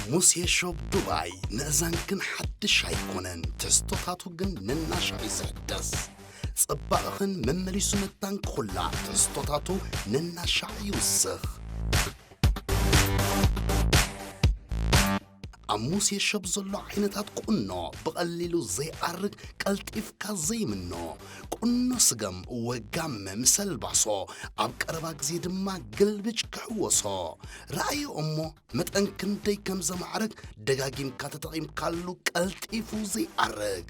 ሙሴ ሾፕ ዱባይ ንእዛንክን ሓድሽ ኣይኮነን፣ ትሕዝቶታቱ ግን ነናሻዕ እዩ ዝሕደስ። ጽባቐኽን መመሊሱ መታን ክኹላዕ ትሕዝቶታቱ ነናሻዕ ይውስኽ። ኣብ ሙሴ ሾፕ ዘሎ ዓይነታት ቁኖ ብቐሊሉ ዘይኣርግ፣ ቀልጢፍካ ዘይምኖ፣ ቁኖ ስገም ወጋመ ምስ ኣልባሶ፣ ኣብ ቀረባ ግዜ ድማ ግልብጭ ክሕወሶ። ረኣዮ እሞ መጠን ክንደይ ከም ዘማዕርግ ደጋጊምካ ተጠቒምካሉ ቀልጢፉ ዘይኣርግ።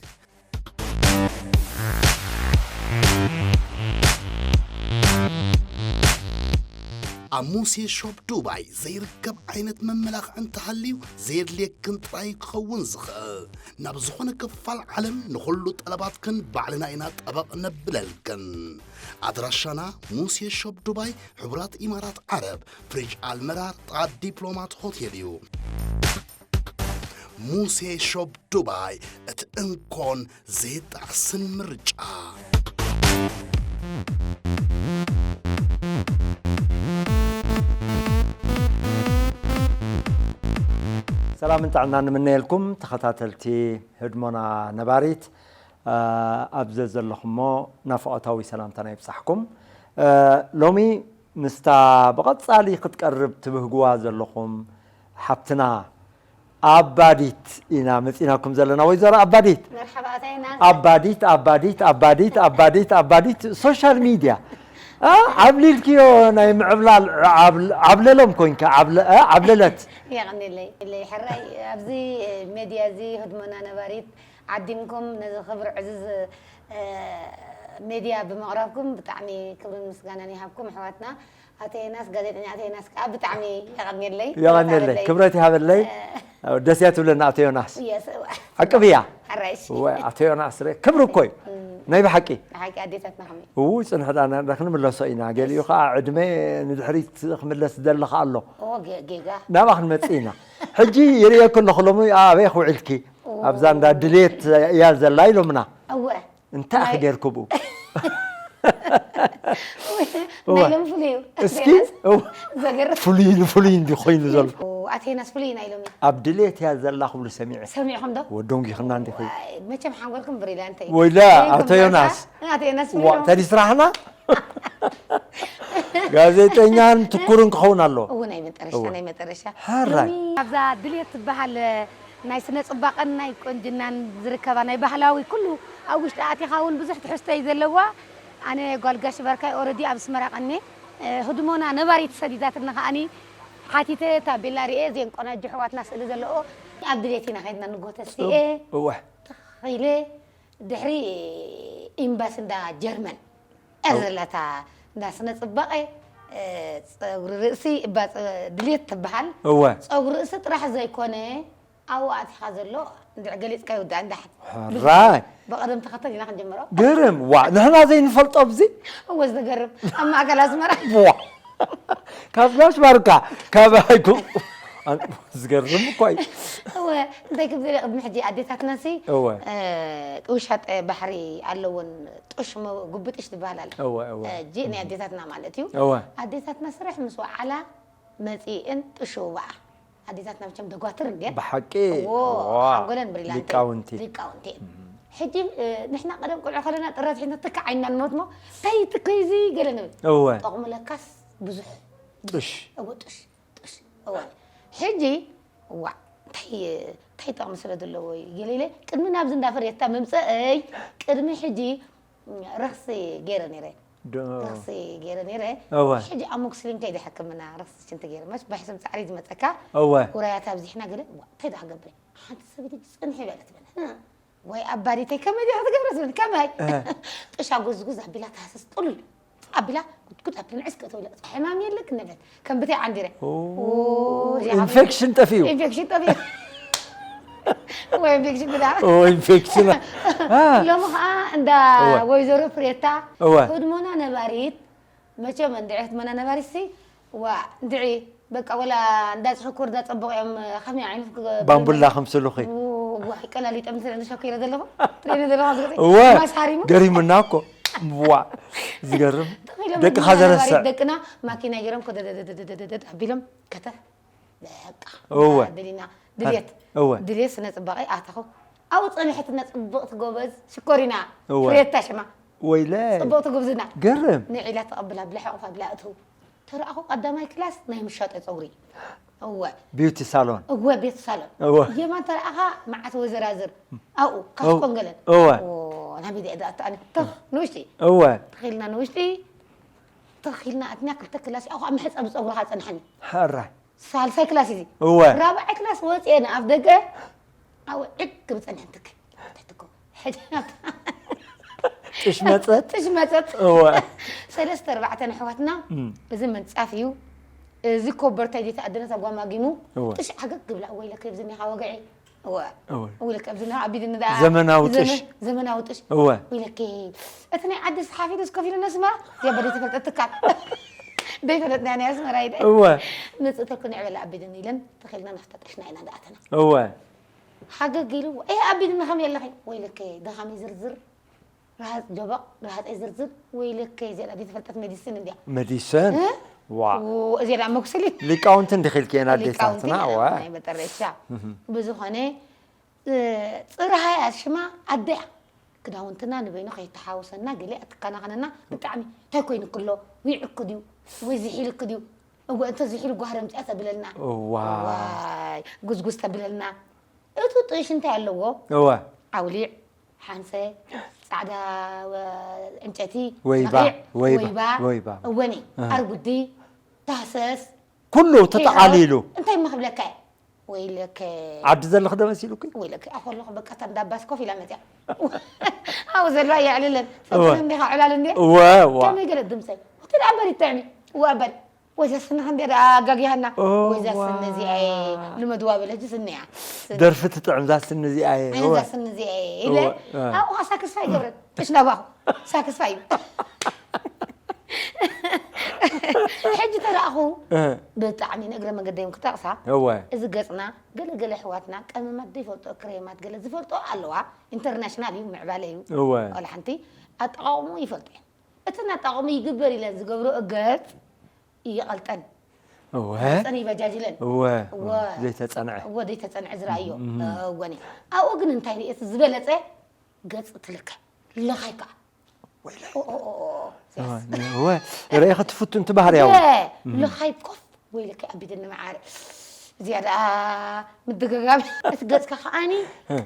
ኣብ ሙሴ ሾፕ ዱባይ ዘይርከብ ዓይነት መመላኽዒ እንተሃልዩ ዘየድልየክን ጥራይ ክኸውን ዝኽእል። ናብ ዝኾነ ክፋል ዓለም ንኹሉ ጠለባትክን ባዕልና ኢና ጠበቕ ነብለልክን። ኣድራሻና ሙሴ ሾፕ ዱባይ፣ ሕቡራት ኢማራት ዓረብ፣ ፍሪጅ ኣልመራር፣ ጥቓ ዲፕሎማት ሆቴል እዩ። ሙሴ ሾፕ ዱባይ፣ እቲ እንኮን ዘይጣዕስን ምርጫ። ሰላምን ጥዕናን ንምነየልኩም ተኸታተልቲ ህድሞና ነባሪት፣ አ፣ ኣብ ዘዘለኹሞ ናፍቖታዊ ሰላምታና ይብጻሕኩም። አ፣ ሎሚ ምስታ ብቐጻሊ ክትቀርብ ትብህግዋ ዘለኹም ሓብትና ኣባዲት ኢና መጺናኩም ዘለና። ወይዘሮ ኣባዲት፣ መርሓባ ኣታ ዮናስ። ኣባዲት፣ ኣባዲት፣ ኣባዲት፣ ኣባዲት፣ ኣባዲት፣ ሶሻል ሚድያ፣ አ፣ ዓብሊልክዮ ናይ ምዕብላል ዓብል-፣ ዓብለሎም ኮንካ፣ ዓብለ-፣ አ፣ ዓብለለት። የቐንየለይ። ሕራይ ኣብዚ ሜድያ እዚ ህድሞና ነባሪት ዓዲምኩም ነዚ ክብሪ ዕዙዝ፣ እ፣ ሜድያ ብምቕራብኩም ብጣዕሚ ክብርን ምስጋናን ይሃብኩም ኣሕዋትና። ኣቶ ዮናስ፣ ጋዜጠኛ ኣቶ ዮናስ ከኣ ብጣዕሚ የቐንየለይ። የቐንየለይ። ክብረት ይሃበለይ። እ፣ ደስ እያ ትብለና ኣቶ ዮናስ። የስ፣ እዋ። ዓቅብ እያ። ሕራይ እሺ። እወ፣ ኣቶ ዮናስ ረ-፣ ክብሪ እኮ እዩ። እም። ናይ ብሓቂ። ብሓቂ ኣዴታትና ከመይ? እው፣ ጽንሕ ዳ ና-፣ ዳ ክንምለሶ ኢና። ገሊኡ ከኣ ዕድመ ንድሕሪት ክምለስ ዝደሊ ከኣ ኣሎ። ኦ፣ ጌ-፣ ጌጋ። ናብኣ ክንመጽእ ኢና። ሕጂ ይርእየኪ ኣለኹ ሎሚ ኣበይ ውዒልኪ? ኦ። ኣብዛ እንዳ ድሌት እያ ዘላ ኢሎምና። እወ። እንታይ ናይ ኣኽጌርኩ ብኡ? ናይ ሎሚ ፍሉይ እዩ። እስኪ፣ ኣቴናስ እው። ዘገርም። ፍሉይ ንፍሉይ እንዲ ኮይኑ ዘሎ። ኦ፣ ኣቴናስ ፍሉይ ናይ ሎሚ። ኣብ ድሌት እያ ዘላ ክብሉ ሰሚዐ። ሰሚዕኹም ዶ? ወዶም ጊኽና እንዲኹም። ዋይ፣ መቸም ሓንጎልኩም ብሪላንት እዩ። ወይላ፣ ዘይኩም ኣቶ ዮናስ። ኣቴናስ ፍሉይ ዋ፣ እዩ። ተዲ ስራሕና? ጋዜጠኛን ትኩርን ክኸውን ኣለዎ። እው፣ ናይ መጠረሻ፣ እወ። ናይ መጠረሻ። ሓራይ። ሎሚ ኣብዛ ድሌት ትበሃል ናይ ስነ ጽባቐን ናይ ቁንጅናን ዝርከባ ናይ ባህላዊ ኩሉ ኣብ ውሽጢ ኣቲኻ እውን ብዙሕ ትሕዝቶ እዩ ዘለዋ። ኣነ ጓል ጋሽ ባርካይ ኦረዲ ኣብ ኣስመራ ቀኔ፣ እ፣ ህድሞና ነባሪት ሰዲዳትኒ ከኣኒ ሓቲተ ታቤላ ርኤ እዘን ቆናጆ ኣሕዋትና ስእሊ ዘለኦ ኣብ ድሌት ኢና ከይድና ንጎተ ሲኤ እወ። ተኺለ ድሕሪ ኤምባሲ እንዳ ጀርመን እያ እው። ዘላታ እንዳ ስነ ጽባቐ፣ እ፣ ጸጉሪ ርእሲ እባ ጸ-፣ ድሌት ትበሃል። እወ። ጸጉሪ ርእሲ ጥራሕ ዘይኮነ ኣብኡ ኣቲኻ ዘሎ እንድዕ ገሊጽካ ይውዳእ እንዳ ሓት-፣ ሕራይ። ብቐደም ተኸተል ኢና ክንጀምሮ። ግርም፣ ዋ፣ ንሕና ዘይንፈልጦ ኣብዚ? እወ፣ ዝገርም። ኣብ ማእከል ኣስመራ። ዋ። ካብ ጋሽ ባርካ፣ ካብ ኣይኩ-፣ ኣን-፣ ዝገርም እኮ እዩ። እወ፣ እንታይ ክብል ቅድሚ ሕጂ ኣዴታትናሲ፣ እወ። እ፣ ውሻጠ ባሕሪ ኣለውን፣ ጡሽ መ-፣ ጉብጥሽ ትበሃል ኣላ። እወ፣ እወ። እ፣ ጂ ናይ ኣዴታትና ማለት እዩ። እወ። ኣዴታትና ስራሕ ምስ ወዓላ መጺእን ጡሽ ውበኣ። ኣዴታትና መቸም ደጓትር እንድየን። ብሓቂ፣ እዎ፣ ዋ፣ ሓንጎለን ብሪላንት ሊቃውንቲ። ሊቃውንቲ እየን። እም። ሕጂ፣ እ፣ ንሕና ቀደም ቆልዑ ከለና ጥረት ሒዝና ትካዕ ዓይንና ንሞት እሞ፣ እንታይ ትከይ እዚ ገለ ንብል። እወ። ጠቕሙ ለካስ ብዙሕ። ጡሽ። እዎ፣ ጡሽ፣ ጡሽ። እወ። ሕጂ፣ እዋእ፣ እንታይ፣ እንታይ ጠቕሚ ስለ ዘለዎ እዩ ገለ ኢለ፣ ቅድሚ ናብዚ እንዳፈርየታ ምምፀአይ፣ ቅድሚ ሕጂ፣ ረኽሲ ገይረ ነይረ። ዶ-፣ ረኽሲ ገይረ ነይረ። እወ። ሕጂ ኣሞክስሊን ከይደ ሕክምና ረኽሲ ሽንቲ ገይረ። መች ብሕስም ጻዕሪ ዝመጸካ እወ። ውራያት ኣብዚሕና ገለ፣ ዋ፣ እንታይ ደኣ ክገብር እየ? ሓንቲ ሰበይቲ ጽንሒ በለት በለ። ህም፣ ወይ ኣባዲተይ ከመይ ዲኻ ትገብረ ትብል? ከመይ? እህ። ጥሻ ጎዝጉዝ ኣቢላ ተሃሰስ ጥሉል ኣቢላ ጉድጉድ ኣቢላ ንዕስ ክትብል ሕማም የለክ ነበለት። ከም ብተይ ዓንዲረ። ኦ፣ ኦ፣ እዚኣ ኢንፌክሽን ጠፊኡ። ኢንፌክሽን ጠፊኡ። ወይ ኢንፌክሽን ብዳ። ኦ፣ ኢንፌክሽን። አ። ሎሚ ኸዓ እንዳ እወ። ወይዘሮ ፍሬታ እወ። ህድሞና ነባሪት፣ መቸም እንድዒ ህድሞና ነባሪት ሲ፣ ዋ፣ እንድዒ፣ በቃ፣ ወላ እንዳ ጽሕኩር፣ እንዳ ጸቡቕ እዮም፣ ከመይ ዓይነት ክገ-፣ ባምቡላ ከምስሉኺ። ው-፣ ዋይ፣ ቀላሊጦም ስለ ዝሸኩ ኢለ ዘለኹ። ትርእይኒ ዘለኹ ኣብዚ ገጽ እወ፣ ማስ ሃሪሙ። ገሪሙና እኮ። ዋ፣ ዝገርም። ተኺሎም ህድሞና ነባሪት ዘረስዕ። ደቅና ማኪና ገይሮም፣ ኮደደደደደደደ ኣቢሎም፣ ከተፍ። በቃ፣ እወ። ደሊና ድልየት እወ ድልየት ስነ ፅባቐ ኣተኹ። ኣብኡ ፀንሐትና ፅብቕቲ ጎበዝ ሽኮሪና እወ። ፍሬታ ሽማ ወይለ ፅብቕቲ ጉብዝና ገርም ንዒላ ተቐብላ ብላ ሕቑፋ ብላ እትው ተረኣኹ። ቀዳማይ ክላስ ናይ ምሻጦ ፀጉሪ እወ ቢዩቲ ሳሎን እወ ቤት ሳሎን እወ የማን ተረኣኻ መዓት ወዘራዝር ኣብኡ ካስኮን ገለን እወ ናቢደ እዳ ኣተኣኒ ተኽ ንውሽጢ እወ ተኺልና ንውሽጢ ተኺልና ኣትና ክልተ ክላስ ኣኹ ኣብ መሕፀቢ ፀጉርኻ ፀንሐኒ ሕራይ ሳልሳይ ክላስ እዚ እወ ራብዓይ ክላስ ወፅየ ንኣፍ ደገ ኣብ ዕግ ብፀንሐን ትክ ትትኮ ሕጂ ጥሽ መፀት ጥሽ መፀት እወ ሰለስተ ኣርባዕተ ኣሕዋትና እም። እዚ ምንፃፍ እዩ እዚ ኮበርታ ዲታ ኣደነት ኣጓማጊሙ እወ ጥሽ ዓገግ ግብላ ወይለከ ብዝኒኻ ወግዒ እወ እወ ወይለከ ብዝኒኻ ኣቢድኒ ደኣ ዘመናዊ ዘመ- ጥሽ። ዘመናዊ ጥሽ እወ ወይለከ እቲ ናይ ዓዲ ሓፊዱ ስከፍ ኢሉ ነስመራ ዘበደ ተፈልጠ ትካል ደይፈለጥና ናይ ኣስመራ ኢደ እወ መፅእ ተልኩ ንዕበላ ኣቢድኒ ኢለን ተኺልና ናፍታ ጥሽና ኢና ደኣተና እወ ሓገግ ኢሉ እ ኣቢድኒ ከም የለኸ ወይለከ ደኻሚ ዝርዝር ረሃፅ ጆባቕ ረሃፀይ ዝርዝር ወይለከ እዚኣ ዲ ተፈልጠት ሜዲሲን እንዲያ መዲሰን እ? ዋ ው- እዚኣ ዳ መጉስሊት ሊቃውንቲ እንዲኺልክየን ሊቃውንቲ ኣዴታትና ዋ ናይ መጠረሻ ብዝኾነ እ፣ ፅርሃያ ሽማ ኣደያ ክዳውንትና ንበይኑ ከይተሓወሰና ገለ ኣትከናኸነና ብጣዕሚ እንታይ ኮይኑ ክሎ ዊዕኩ ድዩ ወይ ዝሒልክ ድዩ እወ እንተ ዝሒሉ ጓህረ ምፅያ ተብለና እዋ ዋይ ጉዝጉዝ ተብለና እቱ ጥሽ እንታይ ኣለዎ እወ ዓውሊዕ ሓንሰ ፃዕዳ ወ- ዕንጨቲ ወይባ፣ መቕሊዕ፣ ወይባ፣ ወይባ ወይባ። እወኒ ኣህ። ኣርጉዲ ታህሰስ ኩሉ ተጠቓሊሉ እንታይ መክብለካ ወይለከ ዓዲ ዘለኽ ዶ መሲሉኪ ወይለከ ኣኸለኹ በቃ እታ እንዳባስ ኮፍ ኢላ መፅያ ኣብኡ ዘለዋ የዕልለን እወ። ፈትነ እንዲኻ ዕላል እንዲ እወ እዋ ከመይ ገለ ድምፀይ እቲ ደኣ በሪ ጥዕሚ እዋ በሪ ወይዛ ስኒ ክንዲ ደኣ ኣጋጊሃና እዋ። ወይዛ ስኒ እዚኣ ልመድዋ በለጅ ስኒያ ደርፊ ትጥዕም ዛ ስኒ እዚኣ እየ እወ ወይዛ ስኒ እዚኣ ኢለ እወ፣ እ። ኣብኡ ከዓ ሳክስፋይ ይገብረን ጥሽ ናባኹ ሳክስፋይ እዩ ሕጂ ተረኣኹ እ፣ ብጣዕሚ ንእግረ መንገደዮም ክጠቕሳ እወ እዚ ገፅና ገለገለ ኣሕዋትና ቀመማት ዘይፈልጦ ክሬማት ገለ ዝፈልጦ ኣለዋ ኢንተርናሽናል እዩ ምዕባለ እዩ እወ ዋላ ሓንቲ ኣጠቃቕሙ ይፈልጦ እየን እቲ እናጠቃቕሙ ይግበር ኢለን ዝገብሮ ገፅ ይቐልጠን እወ ፀን ይበጃጅለን እወ እወ። ዘይተፀንዐ እወ ዘይተፀንዐ ዝረኣዮ እወኒ ኣብኡ ግን እንታይ ርእየት ዝበለፀ ገፅ ትልከ ለኻይ ከዓ ወይለ ኦ፣ ኦ፣ ኦ፣ ኦ፣ ኦ፣ እወ ርእኻ ትፍቱ እንት ባህርያዊ የ፣ ለኻይ ኮፍ ወይ ለከ ኣቢደኒ መዓረ እዚኣ ደኣ ምድግጋም እቲ ገፅካ ከዓኒ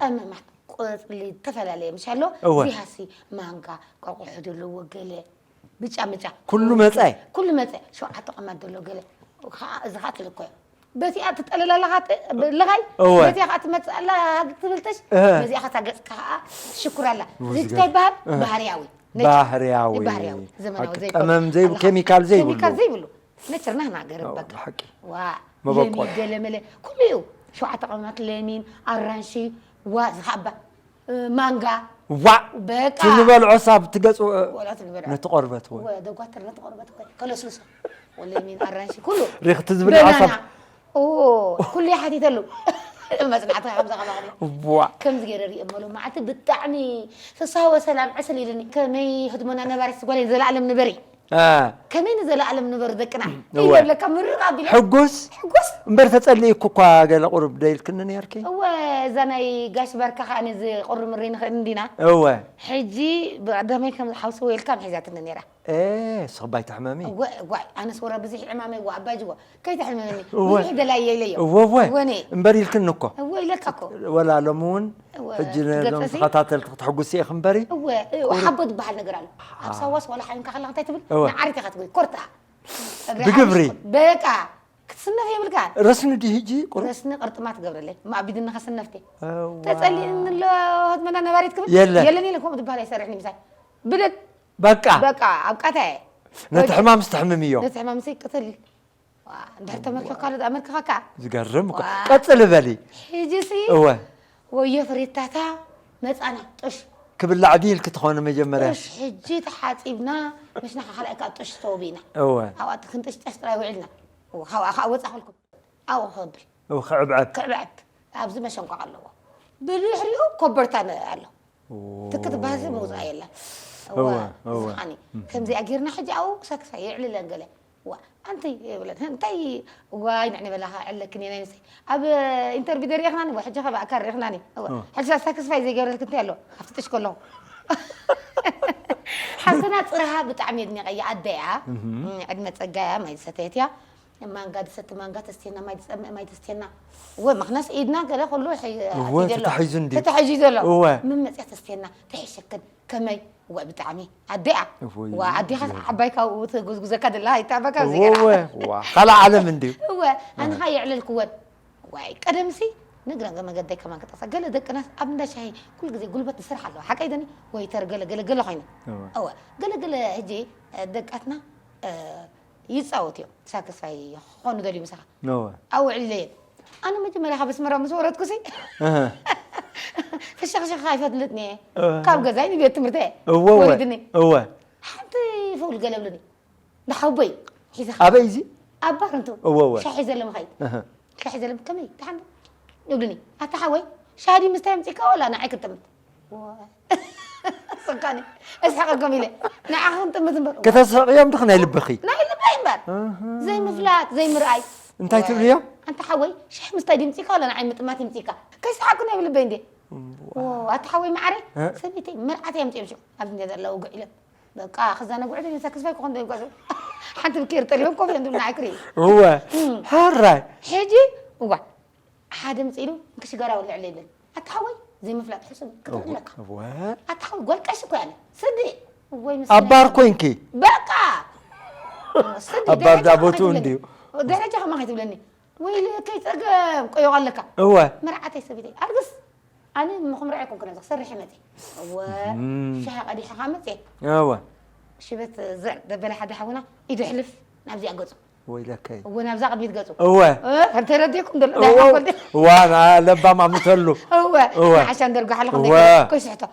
ቀመማት ቆፅሊ ዝተፈላለየ ምሽ ኣሎ እወ። እዚሃሲ ማንጋ ቆቁሑ ዘለዎ ገለ ብጫ ብጫ ኩሉ መፀ ኩሉ መፀ ሸውዓተ ቀማት ዘሎ ገለ ከዓ እዚ ከዓ ትልኮ እዩ በቲኣ ትጠለላለኻ ለኻይ እወ። በቲኣ ከዓ ትመፅእ ኣላ ትብልተሽ እህ። በዚኣ ከታ ገፅካ ከዓ ሽኩር ኣላ እዚ ውዝገብ። እንታይ ይበሃል እህ። ባህርያዊ ባህርያዊ ባህርያዊ ዘመናዊ ሓቂ ዘይኮነ ቀመም ዘይብሉ ኣለኻ። ኬሚካል ዘይብሉ ኬሚካል ዘይብሉ ነቸርና ናገር በቃ ብሓቂ ዋ መበቆል። ለሚን ገለመለ ኩሉ እዩ ሸውዓተ ቀመማት ለሚን ኣራንሺ ዋ ዝኻባ እ፣ ማንጋ ዋዕ በቃ ትንበልዖ ሳብ ትገፅ ወላ ትንበልዖ ነቲ ቆርበት ወይ ወ- ደጓትር ነቲ ቆርበት ወይ ከለስልሶ ወለሚን ኣራንሺ ኩሉ ሪኽቲ ዝብል በናና ሓሳብ ኦ ኩሉ ይሓቲተሉ መፅናዕቲ ከምዛ ከማኸ ዋዕ ከምዚ ገይረ ሪኦ መሉ መዓልቲ ብጣዕሚ ፍስሃ ወሰላም ዕስል ኢልኒ ከመይ ህድሞና ነባሪት ጓለይ ዘላለም ንበሪ እ፣ ከመይ ንዘላለም ንበሩ ደቅና እወ። ይብለካ ምርቕ ኣቢለ ሕጉስ ሕጉስ እምበር ተፀሊእኩ እኳ ገለ ቁሩብ ደይልክኒ ነርኪ እወ እዛ ናይ ጋሽ ባርካ ከዓ ነዚ ቁሪ ምሪ ንኽእል እንዲና እወ ሕጂ ብቀዳማይ ከም ሓውሲ ወይልካ ምሒዛትኒ ነይራ እ፣ ስኽባይ ተሕመሚ እወ እዋይ ኣነስ ወረ ብዙሕ ዕማመ እዋ ኣባጅ እዋ ከይተሕመመኒ እወ። ብዙሕ ደላየ ኢለዮ እወ እወ ወኔ እምበር ኢልክኒ እኮ እወ ኢለካ እኮ ወላ ሎሚ እውን እወ፣ ሕጂ ነዞም ትገጸሲ? ተኸታተልቲ ክትሕጉሲ ኢኽም በሪ እወ ሓቦ ዝበሃል ነገር ኣሎ ኣብ ሳዋስ ዋላ ሓሚምካ ከለካ እንታይ ትብል እወ። ንዓሪት ኢኻ ትጎይ ኮርታ እግሪ ብግብሪ። ሓሚሽ በቃ ክትስነፍ የብልካ ረስኒ ድዩ ሕጂ ቁሩብ ረስኒ ቅርጥማ ትገብረለይ ማዕቢድኒ ከስነፍቲ እዋ። ተጸሊእኒ ኣሎ ህድመና ነባሪት ክብል የለ። የለን ኢለ ከምኡ ዝበሃል ኣይሰርሕን ምሳይ ብድድ በቃ በቃ ኣብቃታ እየ ነቲ ሕማም ዝተሕምም እዮ ነቲ ሕማም ሲ ቅትል ዋ፣ እንድሕር ተመልከካ ሎ ኣመልክኻካ ዝገርም እኮ ዋ። ቀፅሊ በሊ ሕጂ ሲ እወ ወዮ ፍሪታታ መፃና ጥሽ ክብላዕ ድዩ ኢልኪ ትኾነ መጀመርያ ጥሽ ሕጂ ተሓፂብና መሽናኻ ካልኣይ ከዓ ጥሽ ተወቢና እወ ኣብኣ ክንጥሽጠሽ ጥራይ ውዒልና ካብኣ ከዓ ወፃ ከልኩም ኣብኡ ክብል እው ክዕብዐብ ክዕብዐብ ኣብዚ መሸንቋቕ ኣለዎ ብድሕሪኡ ኮበርታ ነ- ኣሎ ትክት ባህሲ መውፃእ የላ እወ፣ እወ። ዝኻኒ ከምዚኣ ጌርና ሕጂ ኣብኡ ክሳክሳ የዕልለን ገለ ዋ ኣንቲ ይብለን እንታይ ዋይ ንዕኒ በላኻ ዕለክን የናይ ንሰይ ኣብ ኢንተርቪው ደሪኽናኒ ወይ ሕጂ ኸ ብኣካል ሪኽናኒ እወ እ። ሕጂ ሳክስፋይ ዘይገብረልክ እንታይ ኣሎ ኣብቲ ጥሽ ከለኹ ሓፍትና ጽርሃ ብጣዕሚ የድኒቐያ ኣደያ እም፣ ዕድመ ጸጋያ ማይ ዝሰተየት እያ ማንጋ ድሰቲ ማንጋ ተስትየና ማይ ድጸምእ ማይ ተስትየና እወ ምኽንያስ ኢድና ገለ ኩሉ ሕይ- እወ፣ ኣትዩ ዘሎ። ተታሒዙ እንድዩ። ተታሒዙ ዘሎ እወ። ምን መጽያ ተስትየና ተሒሸክን ከመይ እወ ብጣዕሚ ኣደኣ እፎይ፣ ዋ ኣዴኻ እፎይ። ዓባይ ካብኡ ትጉዝጉዘካ ደላ ኣይተዓበካ እወ፣ እዚኣ እወ፣ ዋ፣ ካልእ ዓለም እንድዩ። እወ ኣንኻ የዕለልክወን ዋይ ቀደምሲ ንግረ መገደይ ከማን ክጠቕሳ ገለ ደቅናስ ኣብ እንዳ ሻሂ ኩሉ ግዜ ጉልበት ንስራሕ ኣለዋ ሓቀይ ደኒ ወይ ተር ገለ ገለ ገለ ኮይነ እወ። እወ ገለ ገለ ሕጂ ደቃትና ይጻወት እዮም ሳክስፋይ ክኾኑ ደልዩ ምሳኻ እወ። ኣውዕለየን ኣነ መጀመርያ ካብ ኣስመራ ምስ ወረድኩሲ እህ። ፍሽኽሽኽ ኣይፈትልጥኒ እየ እህ። ካብ ገዛይ ንቤት ትምህርቲ እየ እወ፣ እወ። ወሪድኒ እወ። ሓንቲ ፈውል ገለ ብሉኒ ንሓወቦይ ሒዘኻ ኣበይ እዚ ኣብ ባር እንቱ እወ፣ እወ። ሻሒ ዘለ ምኻይድ እህ። ሻሒ ዘለ ከመይ ተሓንዶ ይብሉኒ ኣታ ሓወይ ሻሂ ድዩ ምስታይ ኣምፂእካ ወላ ንዓይ ክጥምት ስካኒ እስሓቀኩም ኢለ ንዓኻ ክንጥምት እምበር ከተስሕቕዮም ድኽ ናይ ልብኺ ናይ ልበይ እምበር እህ። ዘይምፍላጥ ዘይምርኣይ እንታይ ትብልዮ ኣንታ ሓወይ ሻሂ ምስታይ ድምፂካ ወላ ንዓይ ምጥማት ይምፂካ ከይሰሓቅኩ ናይ ልበይ እንዴ ኣታ ሓወይ መዓረይ እ? ሰበይተይ መርዓተይ ኣምፂኦም ሽዑ ኣብዚ እንደ ዘለዉ ጉዕ ኢሎም በቃ ክዛነ ጉዕ ተገሳ ክስፋይ ክኾን ዶ ይጓዙ ሓንቲ ብኬር ጠሊቦም ኮፍ እዮም ዝብሉ ንዓይ ክርኢ እወ እም። ሕራይ ሕጂ እዋ ሓደ ምጽእ ኢሉ እንክሽጋራ ወልዕ ለይብለኒ ኣታ ሓወይ ዘይምፍላጥ ሕሱም ክትብለካ እወ ኣታ ሓወይ ጓል ቀሽ እኮ ያለ ስዲ ወይ ምስ ኣባር ኮይንኪ በቃ ስዲ ኣብ ባር ደረጃ ዳቦቱ ከማይ እንድዩ። ትብለኒ። ደረጃ ከማ ከይትብለኒ ወይ ከይጸገም ቆዮ ኣለካ እወ መርዓተይ ሰቢተይ ኣልግስ ኣነ ምኹምርዐ ኮንኩ ነዚ ክሰርሕ መጽእ እወ እም። ሻሂ ቀዲሕኻ መጽእ እወ ሽበት ዘዕ ደበለ ሓደ ሓውና ኢዱ ሕልፍ ናብዚኣ ገጹ ወይለከይ እወ ናብዛ ቅድሚት ገጹ እወ እ፣ እንተረዲእኩም ደሎ እወ። ዳይሓ ኮልደ ዋና ለባም ኣምተሉ እወ እወ። ንዓሻ እንደርጓ ሓለኹ እወ። ከይስሕቶ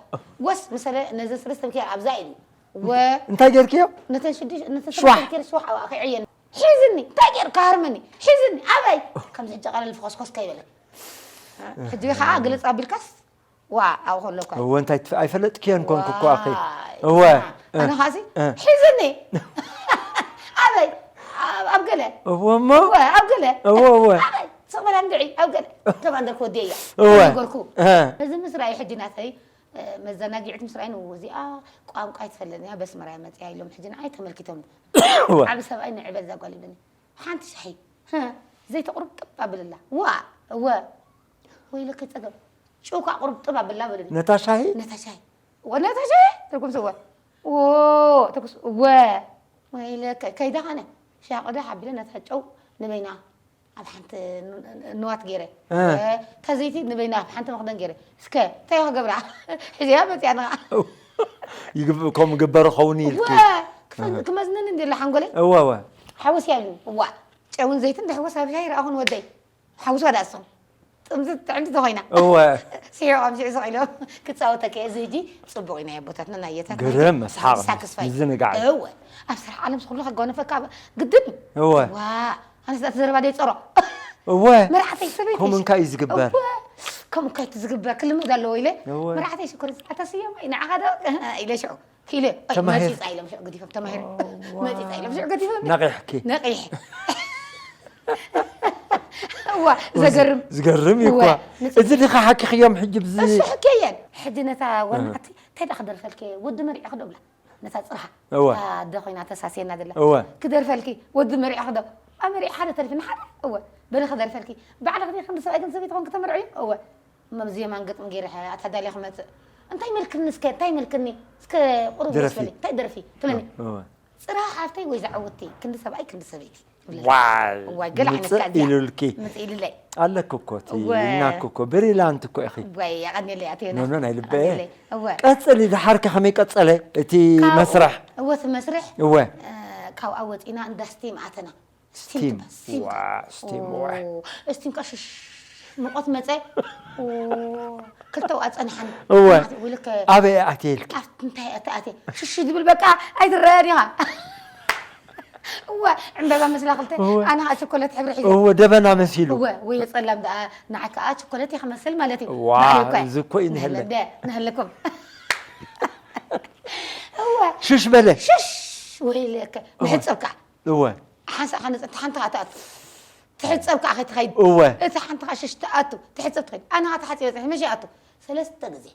ወስ ምሰለ ነዘን ሰለስተ ብኪያ ኣብዛ ኢሉ እወ እንታይ ጌርክዮ ነተን ሽዱሽ ነተን ሽዋሕ። ሰለስተ ብኪያ ሽዋሕ ኣብኣ ከይዕየን ሒዝኒ እንታይ ጌር ካሃርመኒ ሒዝኒ ኣበይ ከምዚ ሕጂ ቀለል ፍኾስኮስ ከይበለ ሕጂ ከዓ ግልጽ ኣቢልካስ ዋ ኣብኡ ከሎ እኳ እወ እንታይ ትፍ- ኣይፈለጥክዮን ኮንኩ እኮ ኣኺ እወ ኣነ ኻሲ እ። ሒዝኒ ኣበይ ኣብ- ኣብ ገለ እወ እሞ እወ ኣብ ገለ እወ እወ ኣበይ ስቕ በላ እንድዒ ኣብ ገለ ከም ኣንደርክ ወዲ እያ እወ ነገርኩ እ። እዚ ምስ ራእዩ ሕጂ ናተይ እ፣ መዘናጊዕቲ ምስ ራእዩ ንው እዚኣ ቋንቋ ኣይትፈለጥን እያ በስመራ እያ መፅያ ኢሎም ሕጂ ንዓይ ተመልኪቶም እወ ዓብ ሰብኣይ ንዕበል እዛ ጓል ይብለኒ ሓንቲ ሻሂ ህ፣ ዘይተቕርብ ጥብ ኣብልላ ዋ እወ ወይለከ ጸገም ጭውካ ቁርብ ጥብ ኣብላ በለኒ ነታ ሻሂ ነታ ሻሂ ወ ነታ ሻሂ ተኩምስ እወ ዎ ተኩስ እወ ወይለከ ከይዳ ኸነ ሻቕዳ ሓቢለ ነታ ጨው ንበይና ኣብ ሓንቲ ንዋት ገይረ እ። ተዘይቲ ንበይና ኣብ ሓንቲ መኽደን ገይረ እስከ እንታይ ክገብራ ሕዚያ መፅያ ንኻ ይግብ- ከምኡ ግበሩ ኸውን ኢልኪ ወ ክፈ- ክመዝንን እንዲ ኣሎ ሓንጎለይ እወ እወ ሓውስ ያሉ እዋ ጨውን ዘይትን ድሕወስ ኣብ ሻሂ ረኣኹን ወደይ ሓውስ ወዳ እሶም ጥምዚ ጥዕምቲ ተኾይና እወ ስሒቖም ሽዑ ስቕ ኢሎም ክፃወተከ እዚ ሕጂ ፅቡቕ እዩ ናይ ኣቦታትና ናይ የታትና ግርም መስሓቕ ሳክስፋይ ምዝንጋዕ እዩ። እወ ኣብ ስራሕ ዓለም ስኩሉ ከጓነፈካ ግድን እዩ እወ ዋ ኣነስ ዳት ዘረባ ደይ ፀሮ እወ መርዓተይ ሰበይቲ ከምኡ እንካ እዩ ዝግበር እወ ከምኡ እንታይ ዝግበር ክልምድ ኣለዎ ኢለ እወ መርዓተይ ሽኮር ኣታ ስያማ እዩ ንዓኻ ዶ ኢለ ሽዑ ኪለ ተማሂር። መፂፃ ኢሎም ሽዑ ገዲፎም ተማሂር መፂፃ ኢሎም ሽዑ ገዲፎም ነቂሕኪ ነቂሕ እዋ ዘገርም ዝገርም እዩ እወ እኳ ንፅ- እዚ ድኻ ሓኪኽዮም ሕጂ ብዚ እሱ ሕከየን ሕጂ ነታ ወናዕቲ እንታይ ዳ ክደርፈልከ ወዲ መሪዖ ክደብላ ነታ ፅርሃ እወ ኣደ ኮይና ተሳስየና ዘላ እወ ክደርፈልኪ ወዲ መሪዖ ክደብ ኣመሪዕ ሓደ ተሪፊ ንሓደ እወ በለ ክደርፈልኪ ባዕልኺ ክንዲ ሰብኣይ ግን ሰበይቲ ኮንክ ተመርዕዩ እወ መብዚ የማን ግጥሚ ገይረ ኣታ ዳልያ ክመፅእ እንታይ መልክኒ እስከ እንታይ መልክኒ እስከ ቁሩብ ደስ ድረፊ። በሊ እንታይ ደርፊ ትብለኒ እወ። ፅራ ሓፍተይ ወይ ዝዓወቲ ክንዲ ሰብኣይ ክንዲ ሰበይቲ ትብለኒ። ዋይ እዋይ ገለ ዓይነት ምፅእ ካዚያ ኢሉልኪ ምፅእ ኢልለይ ኣለክ እኮ እቲ እወ። እናክ እኮ ብሪላንት እኮ ኢኺ እወ የቐኒለይ ኣትየና ኖኖ ናይ ልበየ ቀኒለይ እወ ቀፅሊ ድሓርከ ከመይ ቀፀለ እቲ ካብ- መስራሕ እወ እቲ መስርሕ እወ እ፣ ካብኣ ወፂና እንዳ ስቲም ኣተና ስቲም ስቲም ትበሃል፣ ስቲም ዋ ትበሃል። ስቲም ዋ ኦ፣ ስቲም ቀሽሽ ሙቐት መፀ ኦ፣ ክልተ ውኣ ፀንሓኒ እወ ውልከ ኣበይ ኣትየልኪ ኣብቲ እንታይ ኣተኣትየ ሽሽ ዝብል በቃ ኣይትረአን ኢኻ እወ ዕምበባ መስላ ክልተ እወ። ኣነ ከዓ ቸኮለት ሕብሪ ሒዘ እወ ደበና መሲሉ እወ ወይ ጸላም ደኣ ንዓይ ከዓ ቸኮለት እየ ክመስል ማለት እዩ ዋ ንዓይ እኮ እዚ እኮ እዩ ንህለ ንህለ እንደ ንህለኩም እወ ሽሽ በለ ሽሽ ወይለከ ምሕጽብካ እወ ሓንሳእ ከነፅ፣ እቲ ሓንቲ ከኣ ትኣቱ። ትሕፀብ ከኣ ከይትኸይድ። እወ። እቲ ሓንቲ ከኣ ሽሽ ትኣቱ። ትሕፀብ ትኸይድ። ኣነ ከኣ ተሓፂበ ፅሕ፣ መሸ ይኣቱ? ሰለስተ ግዜ።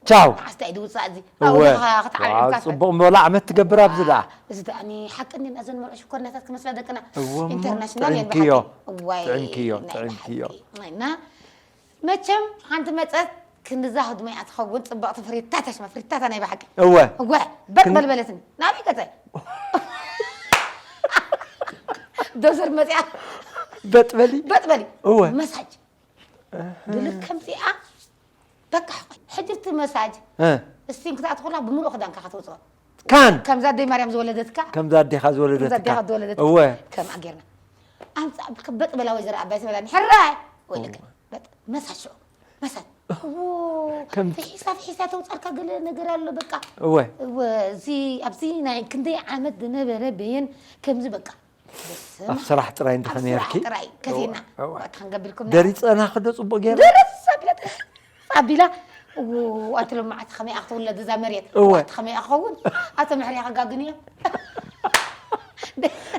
ቻው። መዓስ እንታይ ድውፃእ እዚ? እወ። ኣብኡ ከኣ ክትዓብዕብካ ትኽእል። ጽቡቕ እምበላ ዓመት ትገብር ኣብዚ ደኣ። እዚ ደኣ እኒ ሓቂ እንዲ ናዘን መርዑ ሽኮርናታት ክመስላ ደቅና። እወ እሞ፣ ኢንተርናሽናል እየን ጥዕምክዮ። ብሓቂ። እዋይ፣ ጥዕምክዮ፣ ናይ ጥዕምክዮ። ብሓቂ። እና መቸም ሓንቲ መጸት ክንድዛ ህድሞያ ትኸውን ጽብቕቲ ፍሪታታ ሽማ ፍሪታታ ናይ ብሓቂ። እወ። እወ፣ በጥ ክን- በልበለትኒ። ናበይ ገጸ? ዶዘር መጽያ። በጥ በሊ። በጥ በሊ። እወ። መሳጅ። ብልክ ከምዚኣ በቃ ሕጂ እቲ መሳጅ እ። እስቲም ክትኣትኹላ ብምሉእ ክዳንካ ከተውፅኦ። ካን። ከምዛ ኣደይ ማርያም ዝወለደትካ። ከምዛ ኣዴኻ ዝወለደትካ። ከምዛ ኣዴኻ ዝወለደትካ። እወ። ከምኣ ጌርና። ኣምፃ ብልክ በጥ በላ ወይዘሮ ኣባይ ትበላኒ። ሕራይ! ወይለከ። በጥ መሳጅ ሽዑ። መሳጅ። ዎ፣ ከም- ፍሒሳ ፍሒሳ ተውፃልካ ገለ ነገር ኣሎ በቃ። እወ። እወ፣ እዚ ኣብዚ ናይ ክንደይ ዓመት ዝነበረ በየን ከምዚ በቃ። በስመ ኣብ ስራሕ ጥራይ እንድኸ ኣብ ነርኪ? ስራሕ ጥራይ ከፊና። እወ። ዋት ክንገብርኩም ደሪፀና ክዶ ጽቡቕ ገይሩ? ደረስ ኣቢላ ኣቢላ። ዎ፣ ኣንቲ ሎማዓት ከመይ ኣኽትውለድ እዛ መሬት? እወ። ዋት ከመይ ኣኸውን? ኣቶ ምሕርያ ከጋግን እዮም።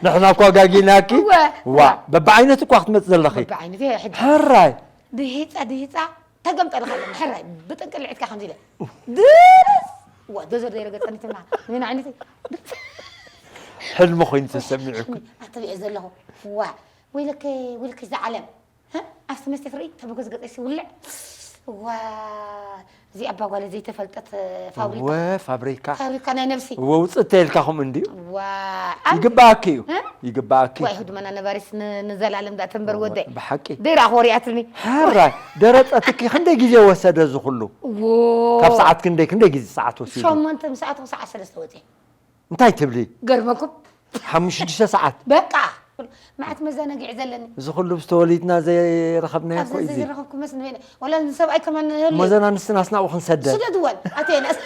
ንሕና እኳ ጋጊናኪ። እወ። ዋ፣ በብዓይነት እኳ ክትመጽእ ዘለኺ። በብዓይነት እየ ሕጂ። ሕራይ። ድሂፃ ድሂፃ ተገምጠልካ ኣለና። ሕራይ ብጥንቅልዒትካ ከምዚ ኢለ። ድረስ። ዋ፣ ዶዘር ዘይረገጸኒ ትማ። ምን ዓይነት ሕልሚ ኮይኑ ተሰሚዑኩ። ኣተቢዐ ዘለኹ። ዋ፣ ወይለከ፣ ወይለከ እዛ ዓለም። ህ? ኣብቲ መስተ ትርኢ፣ ተበገዝ ገጸይ ሲውልዕ። ዋ፣ እዚ ኣባ ጓለ ዘይተፈልጠት ፋብሪካ። ወ ፋብሪካ። ፋብሪካ ናይ ነብሲ። ወ ውፅእ ተልካ ከምኡ እንድዩ። ዋ፣ ይግባኣኪ እዩ። እ? ይግባኣኪ። ዋይ፣ ህድመና ነባሪስ ን-፣ ንዘላለም ዳ ተንበር ወደይ። ብሓቂ። ደይራ ኮሪያትኒ። ሕራይ። ደረፀትኪ ክንደይ ግዜ ወሰደ እዚ ኩሉ? ዎ። ካብ ሰዓት ክንደይ፣ ክንደይ ግዜ ሰዓት ወሲዱ? ሸሞንተ ምስ ኣተኹ ሰዓት ሰለስተ ወፅየ። እንታይ ትብሊ? ገርመኩም። ሓሙሽተ ሽዱሽተ ሰዓት። በቃ። መዓት መዘናግዒ ዘለኒ። እዚ ኩሉ ምስ ተወሊድና ዘይረኸብናዮ ኣብዚ እኮ እዩ። ዘይረኸብኩ መስኒ በለ። ወላ ንሰብኣይ ከማን ንህሉ። መዘና ንስና ኣስናቑ ክንሰደድ። ስደድወን። ኣተየናስ።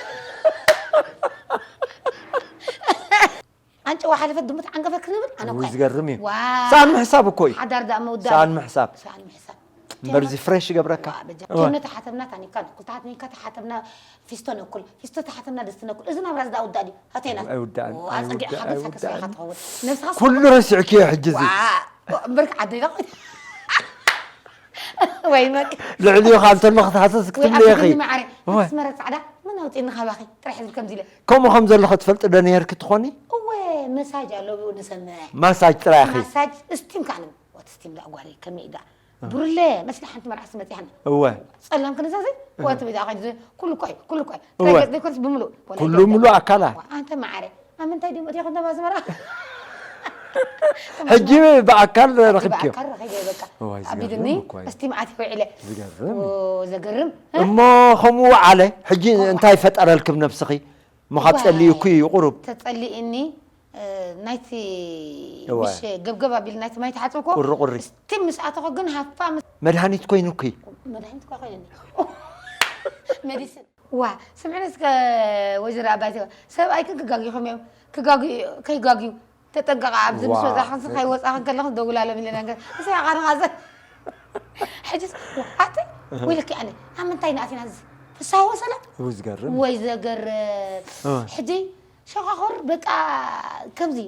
ኣንጨዋ ሓለፈት ድሙ ተዓንቀፈት ክንብል ኣነ እውይ፣ እኮ። ዝገርም እዩ። ዋ። ሰኣን ምሕሳብ እኮ እዩ። ሓዳር ደኣ መውዳእ። ሰኣን ምሕሳብ። ሰኣን ምሕሳብ። እምበር እዚ ፍሬሽ ይገብረካ። ዋ፣ በጃ። እወ። ቴኖ ተሓተምና ታኒካ ንኩል፣ ታኒካ ተሓተምና ፊስቶ ነኩል፣ ፊስቶ ተሓተምና ድስቲ ነኩል። እዚ ናብራ ዝዳ ውዳእ ድዩ? ኣተየናስ። ኣይውዳእን፣ ዋ፣ ኣጸጊዕካ ኣይውዳእን፣ ተንሳክስ ኣይውዳእን። ኢኻ ትኸውን። ነብስኻ ኩሉ ረሲዕክዮ ሕጂ እዚ። ዋ፣ እምበርካ ዓደይ ዶ? ወይ መቅ- ልዕሊኡ ካብ እንተሎ ክትሃሰስ ወይ ክትብሊ ኣብቲ ኢኺ። ግኒ መዓረ፣ እወ። ስመረት ጻዕዳ፣ መን ኣውጺእኒ ካባኺ? ጥራሕ ህዝቢ ከምዚ ኢለ። ከምኡ ከም ዘለኹ ትፈልጢ ዶ ነይርኪ ትኾኒ? እወ፣ መሳጅ ኣሎ ብኡ ንሰምዕ። ማሳጅ ጥራይ ኢኺ። ማሳጅ፣ ስቲም ካንም። ወት ስቲም ዳ ጓለይ ከመይ ኢዳ? ብሩለ፣ መስሊ ሓንቲ መርዓስ መጺሓኒ። እወ። ጸላም ክንዛዘ? ወት ብዳ ኸይድ፣ ኩሉ እኮ እዩ፣ ኩሉ እኮ እዩ። እወ። ጥራይ ገጽ ዘይኮነስ ብምሉእ። ኩሉ ምሉእ ኣካላ። ዋ፣ ኣንተ መዓረ፣ ኣብ ምንታይ ድዩ መጺኹም ተባ ኣስመራ? ሕጂ ብኣካል ረኺብክዮ? ብኣካል ረኺበ በቃ። እዋይ፣ ኣቢድኒ ዝገርም እኮ እዩ። እስቲም ኣትዩ ውዒለ። ዝገርም። ኦ፣ ዘገርም። እሞ ከምኡ ዓለ፣ ሕጂ እንታይ ፈጠረልክም ነብስኺ? እሞ ካብ ዋይ። ጸሊኡኩ እዩ ቁሩብ። ተጸሊእኒ፣ እ፣ ናይቲ እወ። ምሽ ገብገብ ኣቢል ናይቲ ማይ ተሓጽብኮ። ቁሪ ቁሪ። እስቲም ምስ ኣተኾ ግን ሃፋ ምስ መድሃኒት ኮይኑኪ። መድሃኒት እኳ ኮይኑኒ። ሜዲሲን። ዋ፣ ስምዕኒ እስከ ወይዘሮ ኣባይተ፣ ሰብኣይክን ክጋግዩኹም እዮም። ክጋግዩ፣ ከይጋግዩ። ተጠንቀቓ፣ ኣብዚ ምስ ዋ። ወጻኽን ከይወጻኽን ከለኽን ደውላሎም ኢለና። ንገር-፣ እሰይ፣ ኣቓ ንቓዘ። ሕጅስ፣ ዋ፣ ኣቲ፣ ወይለኪ ኣነ፣ ኣብ ምንታይ ንኣቲና እዚ? ፍስሃ ወሰላ? እው ዝገርም። ወይ ዘገርም። እ። ሕጂ፣ ሸኻኹር፣ በቃ፣ ከምዚ፣